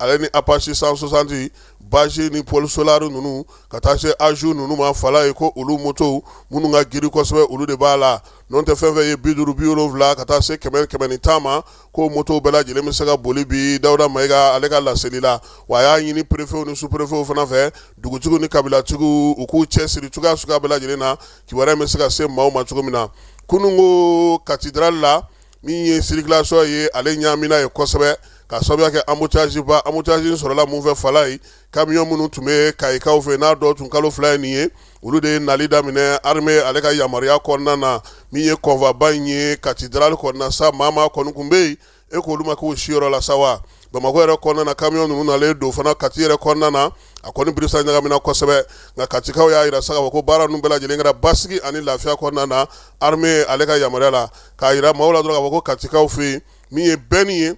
ale ni Apache 160 basi ni Pôle Solar ninnu ka taa se Ajo ninnu ma Falaye, ko olu motow minnu ka girin kosɛbɛ, olu de b'a la. N'o tɛ, fɛn fɛn ye 50, 70 ka taa se 100, 110 ma, ko motow bɛɛ lajɛlen bɛ se ka boli bi, Dawuda Mayiga ale ka laseli la. Wa a y'a ɲini préfetw ni sous-préfetw fana fɛ, dugutigiw ni kabilatigiw, u k'u cɛ siri cogoya suguya bɛɛ lajɛlen na, kibaruya bɛ se ka se maaw ma cogo min na. Kunun ko cathédrale la, min ye circulation ye, ale ɲaamina ye kosɛbɛ ka sababuya kɛ embouteillage ba. Embouteillage in sɔrɔla mun fɛ Falaye? Camion minnu tun bɛ Kayikaw fɛ, n'a dɔw tun kalo 2 ye nin ye, olu de ye nali daminɛ armée ale ka yamaruya kɔnɔna na. Min ye convoi ba in ye cathédrale kɔnɔna sa, maa maa kɔni tun bɛ yen, e k'olu ma k'u siyɔrɔ la sa wa. Bamakɔ yɛrɛ kɔnɔna na, camion ninnu nalen don fana Kati yɛrɛ kɔnɔna na, a kɔni birisa ɲagamina kosɛbɛ. Nka Katikaw y'a jira sa k'a fɔ ko baara ninnu bɛɛ lajɛlen kɛra basigi ani lafiya kɔnɔna na, armée ale ka yamaruya la. K'a jira maaw la dɔrɔn k'a fɔ ko Katikaw fɛ yen, min ye bɛnni ye,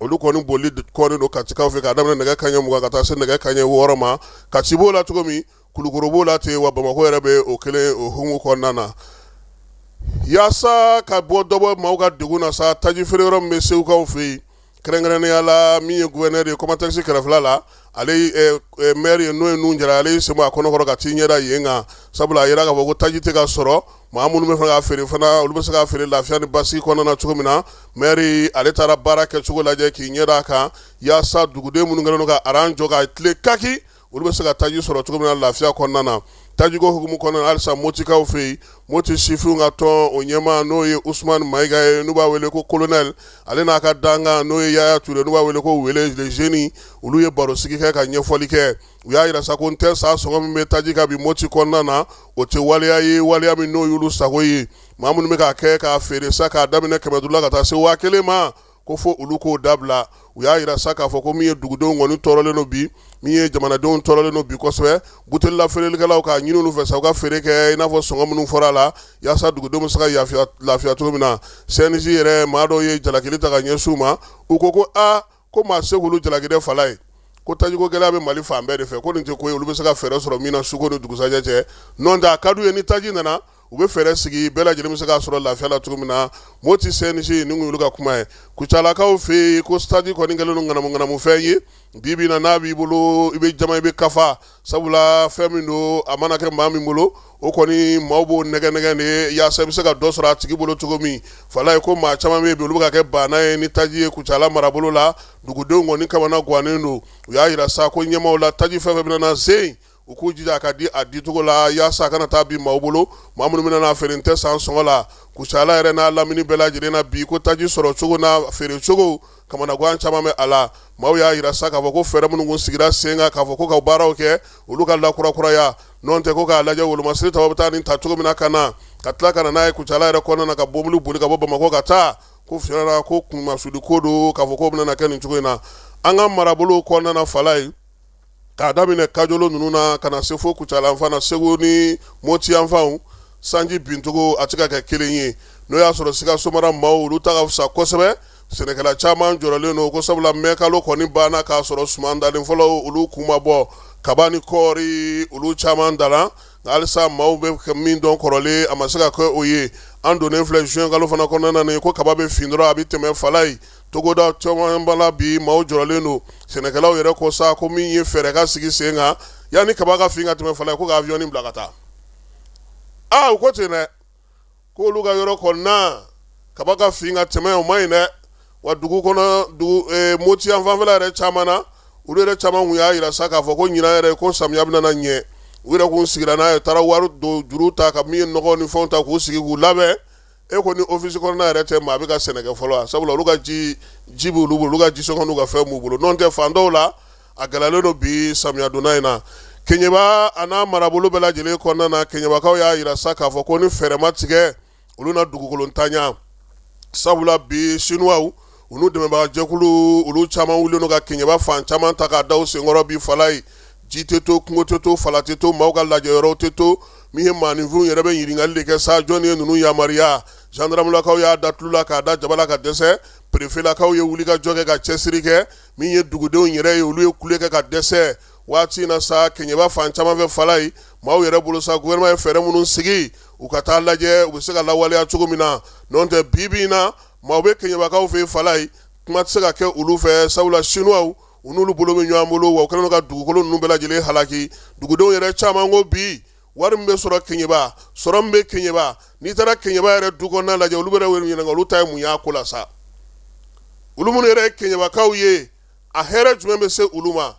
olu kɔni boli kɔni don Katikaw fɛ k'a daminɛ nɛgɛ kanɲɛ 20 ka taa se nɛgɛ kanɲɛ 6 ma. Kati b'o la cogo min, Kulukoro b'o la ten, wa Bamakɔ yɛrɛ bɛ o kelen o hukumu kɔnɔna na. Yaasa ka bɔ dɔ bɔ maaw ka degun na sa, taji feere yɔrɔ min bɛ Segukaw fɛ yen, kɛrɛnkɛrɛnnenya la min ye gouverneur ye Comatex kɛrɛfɛla la, ale maire ye, n'o ye Nuhu Jara, ale y'i sen bɔ a kɔnɔkɔrɔ ka t'i ɲɛda yen kan, sabula a yira k'a fɔ ko taji tɛ ka sɔrɔ. Maa minnu bɛ fɛ k'a feere fana, olu bɛ se k'a feere lafiya ni basigi kɔnɔna na cogo min na. Maire ale taara baara kɛcogo lajɛ k'i ɲɛda a kan, yaasa duguden minnu kɛlen don ka aran jɔ ka tile kaki, olu bɛ se ka taji sɔrɔ cogo min na lafiya kɔnɔna na. Tajiko hukumu kɔnɔna na halisa, Motikaw fɛ yen, Moti sifinw ka tɔn o ɲɛmaa, n'o ye Usumani Mayiga ye, n'u b'a wele ko colonel, ale n'a ka dankan, n'o ye Yaya Ture, n'u b'a wele ko Wele le jeune, olu ye barosigi kɛ ka ɲɛfɔli kɛ. U y'a jira sa ko n tɛ sa sɔngɔ min bɛ taji kan bi Moti kɔnɔna na, o tɛ waleya ye, waleya min n'o y'olu sago ye. Maa minnu bɛ k'a kɛ k'a feere sa k'a daminɛ 500 la ka taa se 1000 ma, ko fo olu k'o dabila. U y'a jira sa k'a fɔ ko min ye dugudenw kɔni tɔɔrɔlen don bi, min ye jamanadenw tɔɔrɔlen don bi kosɛbɛ, buteli la feerelikɛlaw k'a ɲini olu fɛ sa u ka feere kɛ i n'a fɔ sɔngɔ minnu fɔra a la, yaasa dugudenw bɛ se ka lafiya cogo min na. CNJ yɛrɛ maa dɔw ye jalakili ta ka ɲɛsin u ma. U ko aa, ko maa se k'olu jalaki dɛ Falaye, ko tajiko gɛlɛya bɛ Mali fan bɛɛ de fɛ, ko nin tɛ ko ye olu bɛ se ka fɛɛrɛ sɔrɔ min na suko ni dugusajɛ cɛ. N'o tɛ, a ka d'u ye ni taji nana, u bɛ fɛɛrɛ sigi, bɛɛ lajɛlen bɛ se k'a sɔrɔ lafiya la cogo min na. Moti CNJ nin y'olu ka kuma ye. Kucalakaw fɛ yen, ko taji kɔni kɛlen don ŋanamu ŋanamu fɛn ye bi bi na, n'a b'i bolo i bɛ jama, i bɛ kafa, sabula fɛn min don, a mana kɛ maa min bolo, o kɔni maaw b'o nɛgɛ nɛgɛ de yaasa i bɛ se ka dɔ sɔrɔ a tigi bolo cogo min. Falaye, ko maa caman bɛ yen bi, olu bɛ ka kɛ baana ye ni taji ye Kucala marabolo la. Dugudenw kɔni kamana gannen don. U y'a jira sa ko ɲɛmaaw la, taji fɛn fɛn bɛna na sen, u k'u jija a ka di a dicogo la, yaasa a kana taa bin maaw bolo, maa minnu bɛna n'a feere n tɛ san sɔngɔ la. Kucala yɛrɛ n'a lamini bɛɛ lajɛlen na bi, ko taji sɔrɔ cogo n'a feere cogo, kamanagan caman bɛ a la. Maaw y'a jira sa k'a fɔ ko fɛɛrɛ minnu kun sigira sen kan k'a fɔ ko ka baaraw kɛ, olu ka lakurakuraya. N'o tɛ, ko k'a lajɛ wolomasiri tɔw bɛ taa nin ta cogo min na ka na ka tila ka na n'a ye Kucala yɛrɛ kɔnɔna na, ka mobili boli ka bɔ Bamakɔ ka taa, ko fiɲɛna ko kunmasuli ko don k'a fɔ k'o bɛna kɛ nin cogo in na an ka marabolo kɔnɔna na Falaye, k'a daminɛ Kajolo ninnu na ka na se fo Kucala yanfan na, Segu ni Moti yanfanw, sanji bincogo a tɛ ka kɛ kelen ye. N'o y'a sɔrɔ Sikaso mara maaw, olu ta ka fisa kosɛbɛ. Sɛnɛkɛla caman jɔrɔlen don ko sabula mɛkalo kɔni banna k'a sɔrɔ suman dalen fɔlɔ olu kun ma bɔ, kaba ni kɔɔri olu caman dala, nka halisa maaw bɛ min dɔn kɔrɔlen, a ma se ka kɛ o ye. An donnen filɛ juin kalo fana kɔnɔna na, ko kaba bɛ fin dɔrɔn a bɛ tɛmɛ Falaye. Togoda caman b'a la bi, maaw jɔrɔlen don. Sɛnɛkɛlaw yɛrɛ ko sa ko min ye fɛɛrɛ ka sigi sen kan yanni kaba ka fin ka tɛmɛ Falaye, ko ka avion bila ka taa. Aa, u ko ten dɛ, ko olu ka yɔrɔ kɔnɔna kaba ka fin ka tɛmɛ, o ma ɲi dɛ. Wa dugu kɔnɔ, dugu Moti yan fanfɛla yɛrɛ caman na, Olu yɛrɛ caman kun y'a jira sa k'a fɔ ko ɲinan yɛrɛ ko samiya bɛna na ɲɛ. U yɛrɛ kun sigira n'a ye, taara wari don juru ta ka min ye nɔgɔ ni fɛnw ta k'u sigi k'u labɛn. E ko ni ofisi kɔnɔna yɛrɛ tɛ, maa bɛ ka sɛnɛ kɛ fɔlɔ, sabula olu ka ji ji b'olu bolo, olu ka jisɔngɔ n'u ka fɛn b'u bolo. N'o tɛ, fan dɔw la a gɛlɛyalen don bi samiya donda in na. Keɲeba a n'a marabolo bɛɛ lajɛlen kɔnɔna na, Keɲebakaw y'a jira sa k'a fɔ ko ni fɛɛrɛ ma tigɛ, olu na dugukolo ntanya, sabula bi sinuwaw u n'u dɛmɛbaga jɛkulu olu caman wulilen don ka Keɲeba fan caman ta k'a da u senkɔrɔ bi. Falayi, ji tɛ to, kungo tɛ to, fala tɛ to, maaw ka lajɛ yɔrɔw tɛ to. Min ye maaninfinw yɛrɛ bɛ ɲininkali de kɛ sa, jɔnni ye ninnu yamaruya? Zandaramulakaw y'a da tulu la k'a da jaba la ka dɛsɛ. Perefelakaw ye wulikajɔ kɛ ka cɛsiri kɛ. Min ye dugudenw yɛrɛ ye, olu ye kule kɛ ka dɛsɛ. Waati in na sa, Keɲeba fan caman fɛ, Falayi, maaw yɛrɛ bolo sa, gouvernement ye fɛɛrɛ minnu sigi, u ka taa lajɛ u bɛ se ka lawaleya cogo min na. N'o tɛ, bi bi in na, maaw bɛ Keɲebakaw fɛ yen, Falayi, kuma tɛ se ka kɛ olu fɛ, sabula sinuwaw u n'olu bolo bɛ ɲɔgɔn bolo, wa u kɛlen don ka dugukolo ninnu bɛɛ lajɛlen halaki. Dugudenw yɛrɛ caman ko bi wari min bɛ sɔrɔ Keɲeba, sɔrɔ min bɛ Keɲeba, n'i taara Keɲeba yɛrɛ du kɔnɔna lajɛ, olu bɛ ɲininka olu ta ye mun y'a ko la sa. Olu minnu yɛrɛ ye Keɲebakaw ye, a hɛrɛ jumɛn bɛ se olu ma?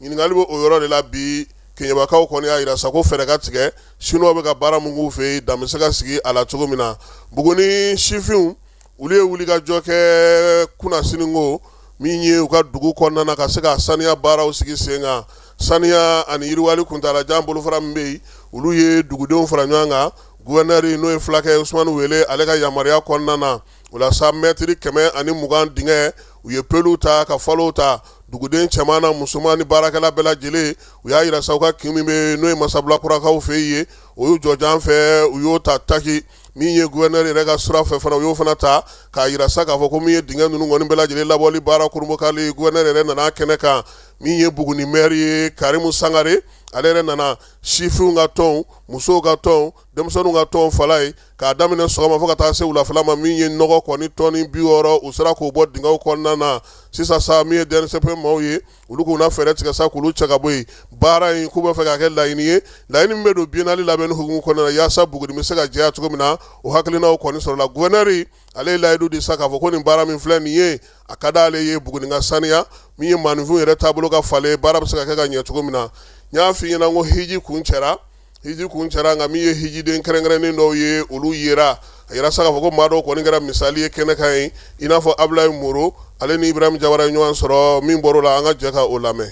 Ɲininkali bɛ o yɔrɔ de la bi. Keɲebakaw kɔni y'a jira sa ko fɛɛrɛ ka tigɛ, sinuwa bɛ ka baara min k'u fɛ yen, dan bɛ se ka sigi a la cogo min na. Buguni sifinw, olu ye wulikajɔ kɛ kunasini ko min ye u ka dugu kɔnɔna na, ka se ka saniya baaraw sigi sen kan. Saniya ani yiriwali kuntaalajan bolofara min bɛ yen, olu ye dugudenw fara ɲɔgɔn kan, gouverneur n'o ye fulakɛ Usumani Wele, ale ka yamaruya kɔnɔna na. O la sa, mɛtiri 120 dingɛ, u ye peluw ta ka falow ta. Duguden cɛman na musoman ni baarakɛla bɛɛ lajɛlen, u y'a jira sa u ka kin min bɛ n'o ye Masabila-kurakaw fɛ yen, o y'u jɔjan fɛ, u y'o ta taki. Min ye gouverneur yɛrɛ ka sira fɛ fana, u y'o fana ta k'a jira sa k'a fɔ ko min ye dingɛ ninnu kɔni bɛɛ lajɛlen labɔli baara kurunbonkari, gouverneur yɛrɛ nana kɛnɛ kan. Min ye Buguni maire ye, Karimu Sangare, ale yɛrɛ nana. Sifinw ka tɔn, musow ka tɔn, denmisɛnninw ka tɔn, Falayi, k'a daminɛ sɔgɔma fo ka taa se wulafɛla ma, min ye nɔgɔ kɔni tɔni 60, u sera k'o bɔ dingɛw kɔnɔna na. Sisan sa, min ye DNCP maaw ye, olu k'u na fɛɛrɛ tigɛ sa k'olu cɛ ka bɔ yen. Baara in k'u b'a fɛ k'a kɛ laɲini ye, laɲini min bɛ don biennale labɛnni hukumu kɔnɔna na, yaasa Buguni bɛ se ka jɛya cogo min na. O hakilinaw kɔni sɔrɔla. Gouverneur ale ye layidu di sa k'a fɔ ko nin baara min filɛ nin ye, a ka d'ale ye Buguni ka saniya, min ye maaninfinw yɛrɛ taabolo ka falen, baara bɛ se ka kɛ ka ɲɛ cogo min na. N y'a f'i ɲɛna ko hiji kuncɛra, hiji kuncɛra, nka min ye hijiden kɛrɛnkɛrɛnnen dɔw ye, olu yera. A yira sa k'a fɔ ko maa dɔw kɔni kɛra misali ye kɛnɛ kan yen, i n'a fɔ Abulayi Moro, ale ni Ibrahim Jawara ye ɲɔgɔn sɔrɔ. Min bɔr'o la, an ka jɛ ka o lamɛn.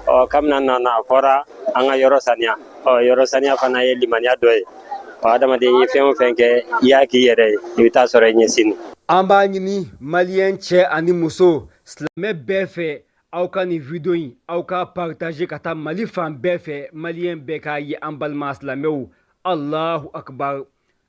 Ɔ, kabini an nana, a fɔra an ka yɔrɔ saniya. Ɔ, yɔrɔ saniya fana ye limaniya dɔ ye. Ɔ, adamaden ye fɛn o fɛn kɛ, i y'a k'i yɛrɛ ye, i bɛ taa sɔrɔ i ɲɛ sini. An b'a ɲini Maliyɛn cɛ ani muso, silamɛ bɛɛ fɛ, aw ka nin video in, aw ka partager ka taa Mali fan bɛɛ fɛ, Maliyɛn bɛɛ k'a ye. An balima silamɛw, Allahu akbar!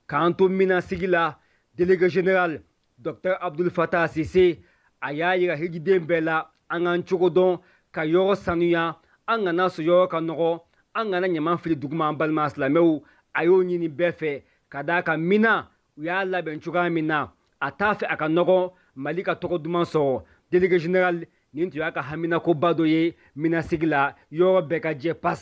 K'an to Mina sigi la, délégué général docteur Abdul Fatah Sise, a y'a yira hijiden bɛɛ la, an k'an cogo dɔn ka yɔrɔ sanuya, an kana sɔn yɔrɔ ka nɔgɔ, an kana ɲaman fili duguma. An balima silamɛw, a y'o ɲini bɛɛ fɛ, ka d'a kan Mina u y'a labɛn cogoya min na, a t'a fɛ a ka nɔgɔ, Mali ka tɔgɔ duman sɔrɔ. Délégué général, nin tun y'a ka haminakoba dɔ ye Minasigi la, yɔrɔ bɛɛ ka jɛ pas.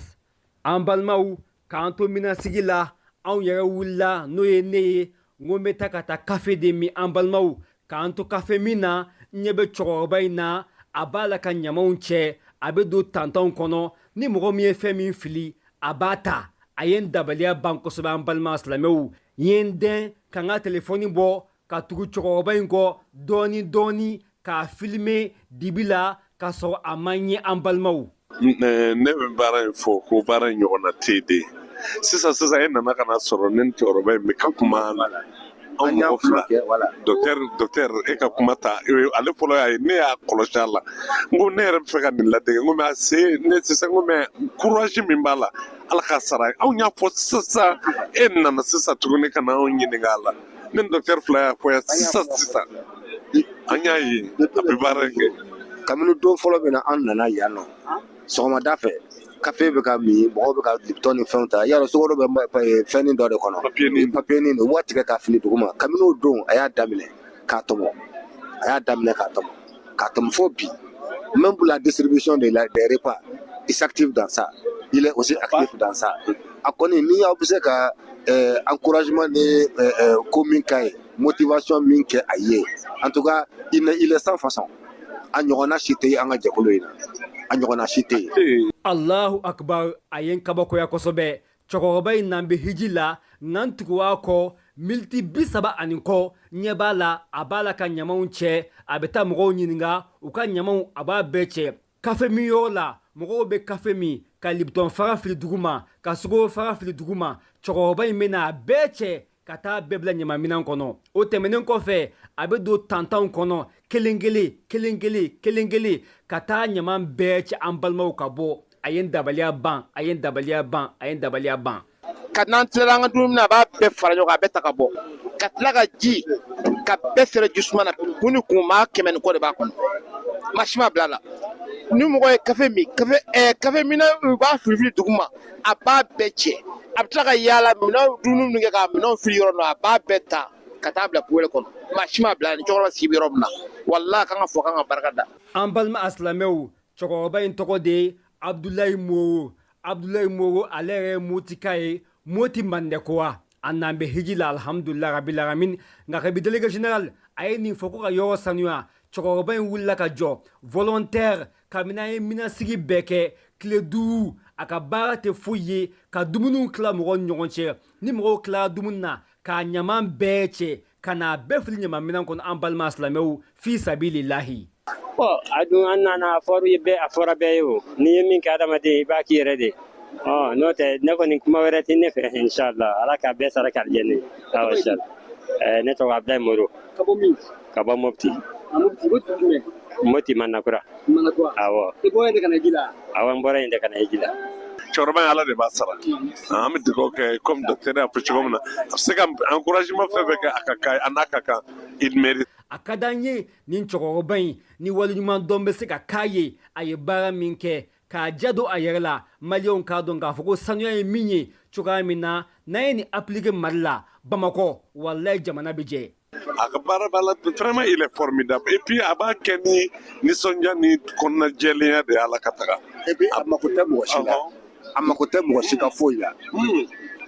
An balimaw, k'an to Minasigi la, anw yɛrɛ wulila, n'o ye ne ye, n ko n bɛ taa ka taa kafe de min. An balimaw, k'an to kafe min na, n ɲɛ bɛ cɛkɔrɔba in na, a b'a la ka ɲamanw cɛ, a bɛ don tantanw kɔnɔ, ni mɔgɔ min ye fɛn min fili, a b'a ta. A ye n dabaliya ban kosɛbɛ. An balima silamɛw, n ye n dɛn ka n ka telefɔni bɔ ka tugu cɛkɔrɔba in kɔ dɔɔni dɔɔni k'a filime dibi la k'a sɔrɔ a ma ɲɛ. An balimaw, Ne bɛ baara in fɔ ko baara in ɲɔgɔnna tɛ yen de. Sisan sisan, e nana ka na sɔrɔ ne ni cɛkɔrɔba in bɛ ka kuma, anw mɔgɔ fila. Docteur, docteur, e ka kuma ta, ale fɔlɔ y'a ye, ne y'a kɔlɔsi a la. N ko ne yɛrɛ bɛ fɛ ka nin ladege. N ko mais a se ne sisan, n ko mais courage min b'a la, Ala k'a sara. Anw y'a fɔ sisan, e nana sisan tuguni ka na anw ɲininka a la. Ne ni docteur fila y'a fɔ yan sisan sisan, an y'a ye a bɛ baara in kɛ. Kabini don fɔlɔ min na an nana yan nɔ, sɔgɔmada fɛ, kafe bɛ ka min, mɔgɔw bɛ ka Lipton ni fɛnw ta. Yarɔ, sukaro bɛ fɛnnin dɔ de kɔnɔ, papier nin, u b'a tigɛ k'a fili duguma. Kabini o don, a y'a daminɛ k'a tɔmɔ, a y'a daminɛ k'a tɔmɔ, k'a tɔmɔ fo bi. Même pour la distribution des repas, il s'active dans ça, il est aussi actif dans ça. A kɔni, ni aw bɛ se ka encouragement ni ko min k'a ye, motivation min kɛ a ye, en tout cas il est sans façon. A ɲɔgɔnna si tɛ an ka jɛkulu in na. A ɲɔgɔnna si tɛ yen. Alahu akibaru, a ye n kabakoya kosɛbɛ. Cɛkɔrɔba in n'an bɛ hiji la, nka n tugu a kɔ miniti 30 ani kɔ, ɲɛ b'a la, a b'a la ka ɲamanw cɛ, a bɛ taa mɔgɔw ɲininka u ka ɲamanw, a b'a bɛɛ cɛ. Kafe min yɔrɔ la, mɔgɔw bɛ kafe min, ka lipton fara fili duguma, ka sukaro fara fili duguma, cɛkɔrɔba in bɛna a bɛɛ cɛ ka taa bɛɛ bila ɲamanminɛn kɔnɔ. O tɛmɛnen kɔfɛ, a bɛ don tantanw kɔnɔ kelen kelen kelen kelen kelen kelen ka taa ɲaman bɛɛ cɛ an balimaw ka bɔ. A ye n dabaliya ban, a ye n dabaliya ban, a ye n dabaliya ban. Ka n'an tilala an ka dumuni na, a b'a bɛɛ fara ɲɔgɔn kan, a bɛɛ ta ka bɔ, ka tila ka ji ka bɛɛ fɛrɛ jisuma na kun ni kun. Maa 100 ni kɔ de b'a kɔnɔ, maa si ma bila a la. Ni mɔgɔ ye kafe min, kafe kafe minɛn, u b'a filifili duguma, a b'a bɛɛ cɛ. A bɛ tila ka yaala minɛnw, dumuni minnu kɛ k'a minɛnw fili yɔrɔ nɔ, a b'a bɛɛ ta ka taa bila poubelle kɔnɔ. Maa si ma bila. Ni cɛkɔrɔba sigi bɛ yɔrɔ min na, walahi, a kan ka fɔ, kan ka barika da. An balima asilamɛw, cɛkɔrɔba in tɔgɔ de ye Abudulayi Moro. Abudulayi Moro, ale yɛrɛ ye Motika ye, Moti Mandɛkowa. A n'an bɛ hiji la, alhamdulilahi rabil alamin. Nka kabi délégué général a ye nin fɔ ko ka yɔrɔ sanuya, cɛkɔrɔba in wulila ka jɔ volontaire. Kabini an ye minasigi bɛɛ kɛ tile 5, a ka baara tɛ foyi ye ka dumuniw tila mɔgɔw ni ɲɔgɔn cɛ. Ni mɔgɔw tilara dumuni na, k'a ɲaman bɛɛ cɛ ka n'a bɛɛ fili ɲamanminɛn kɔnɔ. An balima silamɛw, fi sabililahi. Ɔ, a dun an nana, a fɔra i bɛɛ, a fɔra bɛɛ ye. O n'i ye min kɛ adamaden, i b'a k'i yɛrɛ de. Ɔ, n'o tɛ, ne kɔni, kuma wɛrɛ tɛ ne fɛ. Inshallah, Ala k'a bɛɛ sara k'alijɛnɛ ye. Awɔ, inshallah. Ne tɔgɔ Abudulayi Moro. Ka bɔ min? Ka bɔ Mopti. A Mopti, o dugu jumɛn? Mopti Manakura. Manakura. Awɔ. I bɔra yen de ka na hiji la? Awɔ, n bɔra yen de ka na hiji la. Cɛkɔrɔba in, Ala de b'a sara. An bɛ dugawu kɛ comme docteur y'a fɔ cogo min na, a bɛ se ka encouragement fɛn fɛn kɛ, a ka kan, a n'a ka kan, il mérite. A ka d'an ye nin cɛkɔrɔba in ni waleɲuman dɔn bɛ se ka k'a ye, a ye baara min kɛ k'a ja don a yɛrɛ la. Maliyɛnw k'a dɔn k'a fɔ ko sanuya ye min ye cogoya min na, n'an ye nin appliquer Mali la, Bamakɔ, walayi, jamana bɛ jɛ. A ka baara b'a la, vraiment il est formidable, et puis a b'a kɛ ni nisɔndiya ni kɔnɔnajɛlenya de ye. Ala ka taga. Et puis a mako tɛ mɔgɔ si la, a mako tɛ mɔgɔ si ka foyi la.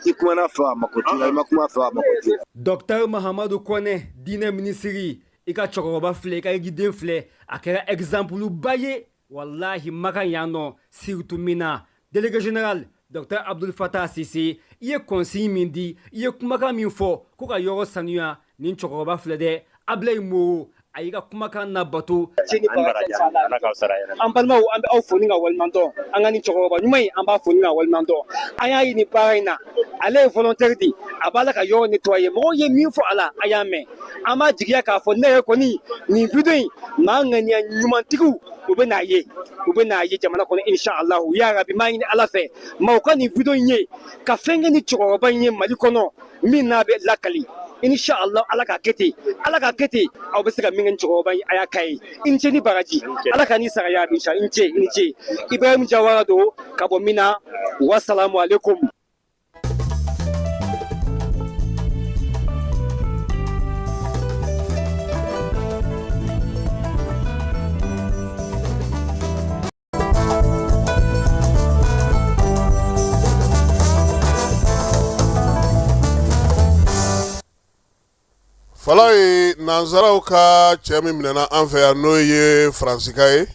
I kumana fɛ, a mako t'i la, i ma kuma fɛ, a mako t'i la. Docteur Mahamadu Kɔnɛ, diinɛ minisiri, i ka cɛkɔrɔba filɛ, i ka hijiden filɛ, a kɛra exemple ba ye walahi Makan yan nɔ, surtout Mina. Délégué général docteur Abdul Fatah Sise, i ye consigne min di, i ye kumakan min fɔ ko ka yɔrɔ sanuya, nin cɛkɔrɔba filɛ dɛ, Abulayi Moro, a y'i ka kumakan nabato. An balimaw, an bɛ aw fo ni ka waleɲuman dɔn. An ka nin cɛkɔrɔba ɲuman in, an b'a fo ni ka waleɲuman dɔn. An y'a ye nin baara in na, ale ye volontaire de, a b'a la ka yɔrɔ nettoyer. Mɔgɔw ye min fɔ a la, a y'a mɛn. An b'a jigiya k'a fɔ ne yɛrɛ kɔni, nin video in, maa ŋaniya ɲumantigiw, u bɛ n'a ye, u bɛ n'a ye jamana kɔnɔ, inshallah ya rabi. M'a ɲini Ala fɛ, maaw ka nin video in ye ka fɛn kɛ ni cɛkɔrɔba in ye Mali kɔnɔ min n'a bɛ lakali, inshallah. Ala k'a kɛ ten, Ala k'a kɛ ten. Aw bɛ se ka min kɛ ni cɛkɔrɔba in, a y'a k'a ye. I ni ce ni baraji, Ala ka n'i sara ya rabi. I ni ce, i ni ce. Ibrahim Jawara don ka bɔ Mina. Wasalamu aleykum. Falaye, nansaraw ka cɛ min minɛna an fɛ yan, n'o ye Faransika ye,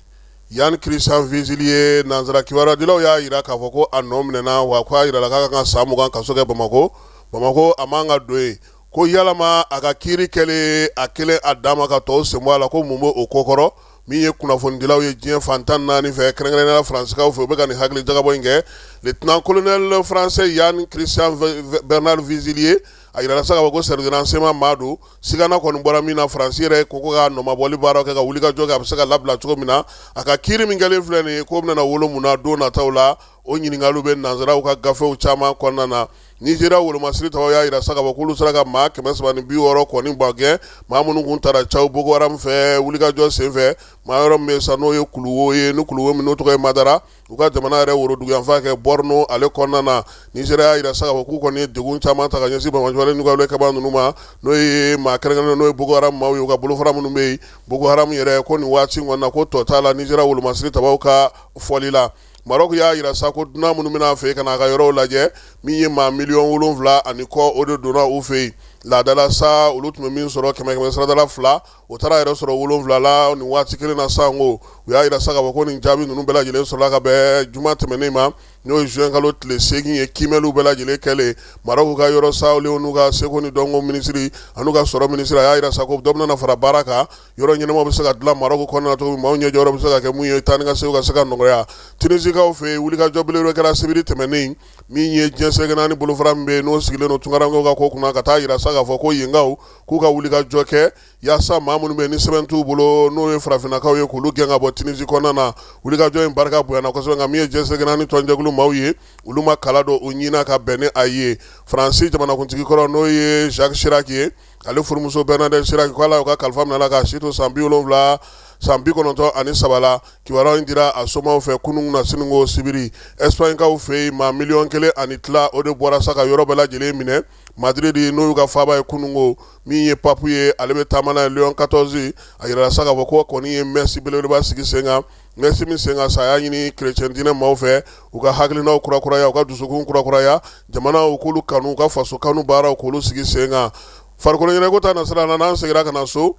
Yann Christian Vezilier, nansara kibaruyadilaw y'a jira k'a fɔ ko a nɔ minɛna, wa ko a jirala k'a ka kan ka san 20 kaso kɛ Bamakɔ. Bamakɔ, a man ka don yen. Ko yalama a ka kiiri kɛlen a kelen a dan ma ka tɔw sen bɔ a la, ko mun bɛ o ko kɔrɔ? Min ye kunnafonidilaw ye diɲɛ fan 14 fɛ, kɛrɛnkɛrɛnnenya la Faransikaw fɛ, u bɛ ka nin hakili jagabɔ in kɛ. Lieutenant colonel français Yann Christian Bernard Vezilier, a jirala sa k'a fɔ ko service de renseignement maa don. Sigana kɔni bɔra min na, Faransi yɛrɛ ko ka nɔmabɔli baara kɛ ka wulikajɔ kɛ, a bɛ se ka labila cogo min na. A ka kiiri min kɛlen filɛ nin ye, k'o bɛna wolo mun na don nataw la, o ɲininkaliw bɛ nansaraw ka gafew caman kɔnɔna na. Nizeriya wolomasiri tabaw y'a jira sa k'a fɔ k'olu sera ka maa 360 kɔni ba gɛn, maa minnu tun taara caw Boko Haram fɛ wulikajɔ senfɛ. Maa yɔrɔ min bɛ sa, n'o ye kuluwo ye, ni kuluwo min n'o tɔgɔ ye Madara, u ka jamana yɛrɛ woroduguyanfan kɛ Borno ale kɔnɔna na. Nizeriya y'a jira sa k'a fɔ k'u kɔni ye degun caman ta ka ɲɛsin banbaanciwale n'u ka wale ninnu ma, n'o ye maa kɛrɛnkɛrɛnnen, n'o ye Boko Haram maaw ye, u ka bolofara minnu bɛ yen. Boko Haram yɛrɛ ko nin waati kɔnɔna na, ko tɔ t'a la Nizeriya wolomasiri tabaw ka fɔli la. Maroc y'a jira sa ko dunan minnu bɛna a fɛ ka na a ka yɔrɔw lajɛ, min ye maa miliyɔn 7 ani kɔ, o de donna u fɛ yen. Laadala sa, olu tun bɛ min sɔrɔ kɛmɛ kɛmɛ saradala 2, o taara yɛrɛ sɔrɔ 7 la nin waati kelen na. Sanko u y'a jira sa k'a fɔ ko nin jaabi ninnu bɛɛ lajɛlen sɔrɔla ka bɛn juma tɛmɛnen ma, n'o ye juin kalo tile 8 ye. Kiimɛliw bɛɛ lajɛlen kɛlen Maroc ka yɔrɔ sawulenw n'u ka seko ni dɔnko minisiri an'u ka sɔrɔ minisiri, a y'a jira sa ko dɔ bɛna fara baara kan, yɔrɔ ɲɛnamaw bɛ se ka dilan Maroc kɔnɔna na cogo min, maaw ɲɛjɔyɔrɔ bɛ se ka kɛ mun ye, taa ni ka segin ka se ka nɔgɔya. Tunisikaw fɛ yen, wulikajɔ belebele kɛra sibiri tɛmɛnen min ye diɲɛ seleke naani bolofara min bɛ yen, n'o sigilen don tunkarankew ka ko kunna, ka taa jira sa k'a fɔ ko yenkaw k'u ka wulikajɔ kɛ yaasa maa minnu bɛ ni sɛbɛn t'u bolo, n'o ye farafinnakaw ye, k'olu gɛn ka bɔ Tunisi kɔnɔna na. Wulikajɔ in barika bonyana kosɛbɛ, nka min ye diɲɛ seleke naani tɔnjɛkulu maaw ye, olu ma kala don u ɲin na ka bɛn ni a ye. Faransi jamanakuntigi kɔrɔ, n'o ye Jacques Chirac ye, ale furumuso Bernadette Chirac, ko Ala y'o ka kalifa minɛ a la k'a si to san 70 san 93 la. Kibaruya in dira a somaw fɛ kunun na siniko sibiri. Espagnekaw fɛ yen, maa 1.5 miliyɔn, o de bɔra sa ka yɔrɔ bɛɛ lajɛlen minɛ Madrid, n'o y'u ka faaba ye. Kununko min ye pape ye, ale bɛ taama n'a ye, Léon 14, a yirala sa k'a fɔ ko kɔni ye messe belebeleba sigi sen kan. Messe min sen kan sa, a y'a ɲini chrétien diinɛ maaw fɛ, u ka hakilinaw kurakuraya, u ka dusukun kurakuraya, jamana u k'olu kanu, u ka faso kanu baaraw k'olu sigi sen kan. Farikolo ɲɛnajɛko ta nasira la, n'an seginna ka na so,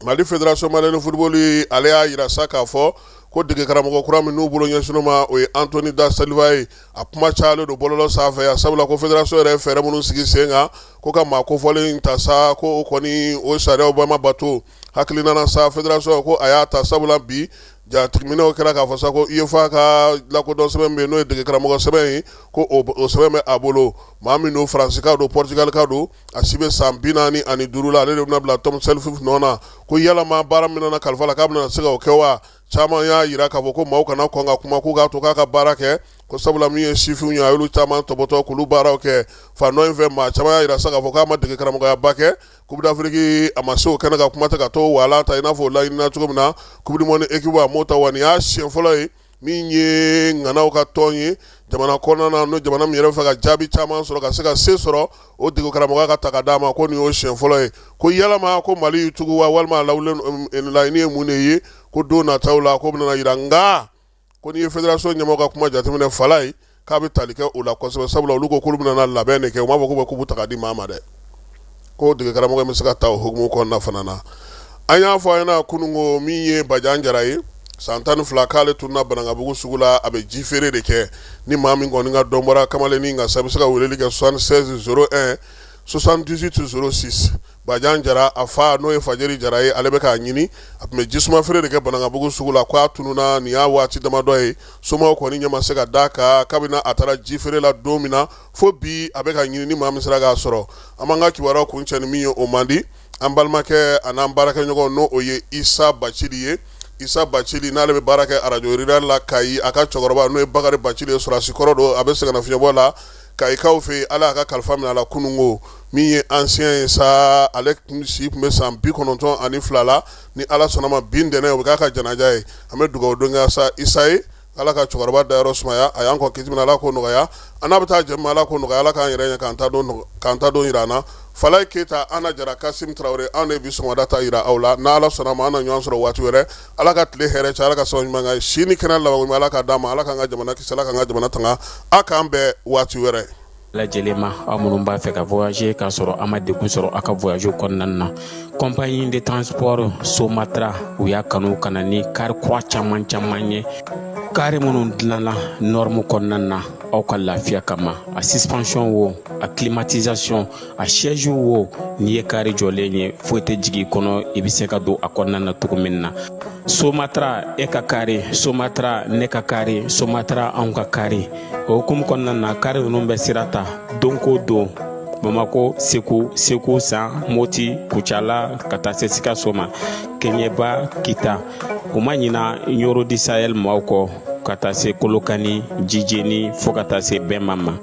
Mali Fédération malienne de football, ale y'a jira sa k'a fɔ ko dege karamɔgɔ kura min n'u bolo ɲɛsin ma, o ye Anthony da Silva ye. A kuma cayalen don bɔlɔlɔ sanfɛ yan, sabula ko fédération yɛrɛ ye fɛɛrɛ minnu sigi sen kan ko ka maa kofɔlen ta sa, ko o kɔni o sariyaw bɛɛ ma bato. Hakili nana sa, fédération ko a y'a ta, sabula bi jateminɛw kɛra k'a fɔ sa ko UEFA ka lakodɔn sɛbɛn bɛ yen, n'o ye dege karamɔgɔ sɛbɛn ye, ko o sɛbɛn bɛ a bolo. Maa min don, Faransika don, Portugalika don, a si bɛ san 45 la, ale de bɛna bila Tom Saintfiet nɔ na. Ko yalama baara min nana kalifa la, k'a bɛna se ka o kɛ wa? Caman y'a jira k'a fɔ ko maaw kana kɔn ka kuma, k'u k'a to k'a ka baara kɛ, ko sabula min ye sifinw ye, a y'olu caman tɔbɔtɔ k'olu baaraw kɛ fan dɔ in fɛ. Maa caman y'a jira sa k'a fɔ k'a ma dege karamɔgɔyaba kɛ Coupe d'Afrique, a ma se o kɛnɛ ka kuma tɛ ka to walan ta i n'a fɔ o laɲinina cogo min na. Coupe du monde équipe, a m'o ta wa. Nin y'a siɲɛ fɔlɔ ye min ye ŋanaw ka tɔn ye jamana kɔnɔna na, n'o jamana min yɛrɛ fɛ ka jaabi caman sɔrɔ ka se ka se sɔrɔ, o dege karamɔgɔya ka ta ka d'a ma, ko nin y'o siɲɛ fɔlɔ ye. Ko yalama ko Mali y'i tugu wa, walima laɲini ye mun de ye? Ko don nataw la ko bɛna jira. Nka ko n'i ye fédération ɲɛmɔgɔ ka kuma jateminɛ, fala ye k'a bɛ tali kɛ o la kosɛbɛ, sabula olu ko k'olu bɛna labɛn de kɛ, u m'a fɔ k'u bɛ kupu ta ka di maa ma dɛ. Ko dege karamɔgɔ bɛ se ka ta o hukumu kɔnɔna fana na. An y'a fɔ a ɲɛna kununko min ye Bajan Jara ye, san 12, k'ale tununna Banankabugu sugu la, a bɛ ji feere de kɛ. Ni maa min kɔni ka dɔn bɔra kamalennin kan sa, i bɛ se ka weleli kɛ 76 01 78 06. Bajan Jara, a fa n'o ye Fajeri Jara ye, ale bɛ k'a ɲini. A tun bɛ jisuma feere de kɛ Banankabugu sugu la. Ko a tununna nin y'a waati damadɔ ye, somaw kɔni ɲɛ ma se ka d'a kan kabini a taara ji feere la don min na fo bi, a bɛ ka ɲini. Ni maa min sera k'a sɔrɔ, an b'an ka kibaruya kuncɛ ni min ye, o man di an balimakɛ an'an baarakɛɲɔgɔn, n'o o ye Isa Bacili ye. Isa Bacili, n'ale bɛ baara kɛ arajo Rural la Kayi, a ka cɛkɔrɔba n'o ye Bakari Bacili ye, sɔrɔdasi kɔrɔ don, a bɛ sɛgɛnnafiɲɛbɔ la Kayikaw fɛ yen. Ala y'a ka kalifa minɛ a la kununko. Min ye ancien ye sa, ale si tun bɛ san 92 la. Ni Ala sɔnna ma, bi ntɛnɛn o bɛ k'a ka janaja ye. An bɛ dugawu don kɛ sa Isa ye, Ala ka cɛkɔrɔba dayɔrɔ sumaya, a y'an kɔn kiti min na, Ala k'o nɔgɔya, an n'a bɛ taa jɛ min Ala k'o nɔgɔya, Ala k'an yɛrɛ ɲɛ k'an ta don jira an na. Falaye Keyita, Ana Jara, Kasim Tarawele, anw de bi sɔgɔmada ta jira aw la. N'Ala sɔnna ma, an na ɲɔgɔn sɔrɔ waati wɛrɛ. Ala ka tile hɛrɛ caya, Ala ka sababu ɲuman kɛ, si ni kɛnɛya laban ɲuman Ala k'a d'an ma, Ala k'an ka jamana kisi, Ala k'an ka jamana tanga. A k'an bɛn waati wɛrɛ. Lajɛlen ma, aw minnu b'a fɛ ka voyager k'a sɔrɔ a ma degun sɔrɔ aw ka voyage kɔnɔna na, compagnie de transport Somatra, u y'a kanu ka na ni kari kura caman caman ye, kari minnu dilanna norme kɔnɔna na aw ka lafiya kama. A suspension wo, a climatisation, a siège wo, n'i ye kari jɔlen ye, foyi tɛ jigin i kɔnɔ, i bɛ se ka don a kɔnɔna na cogo min na. Somatra, e ka kari Somatra, ne ka kari Somatra, anw ka kari. O hukumu kɔnɔna na, kari ninnu bɛ sira ta don ko don Bamako, Segu, Segu San, Moti, Kucala, ka taa se Sikaso ma, Keɲeba, Kita. U ma ɲina Ɲoro du Sahel maaw kɔ, ka taa se Kolokani, Jijeni, fo ka taa se Bɛnma ma.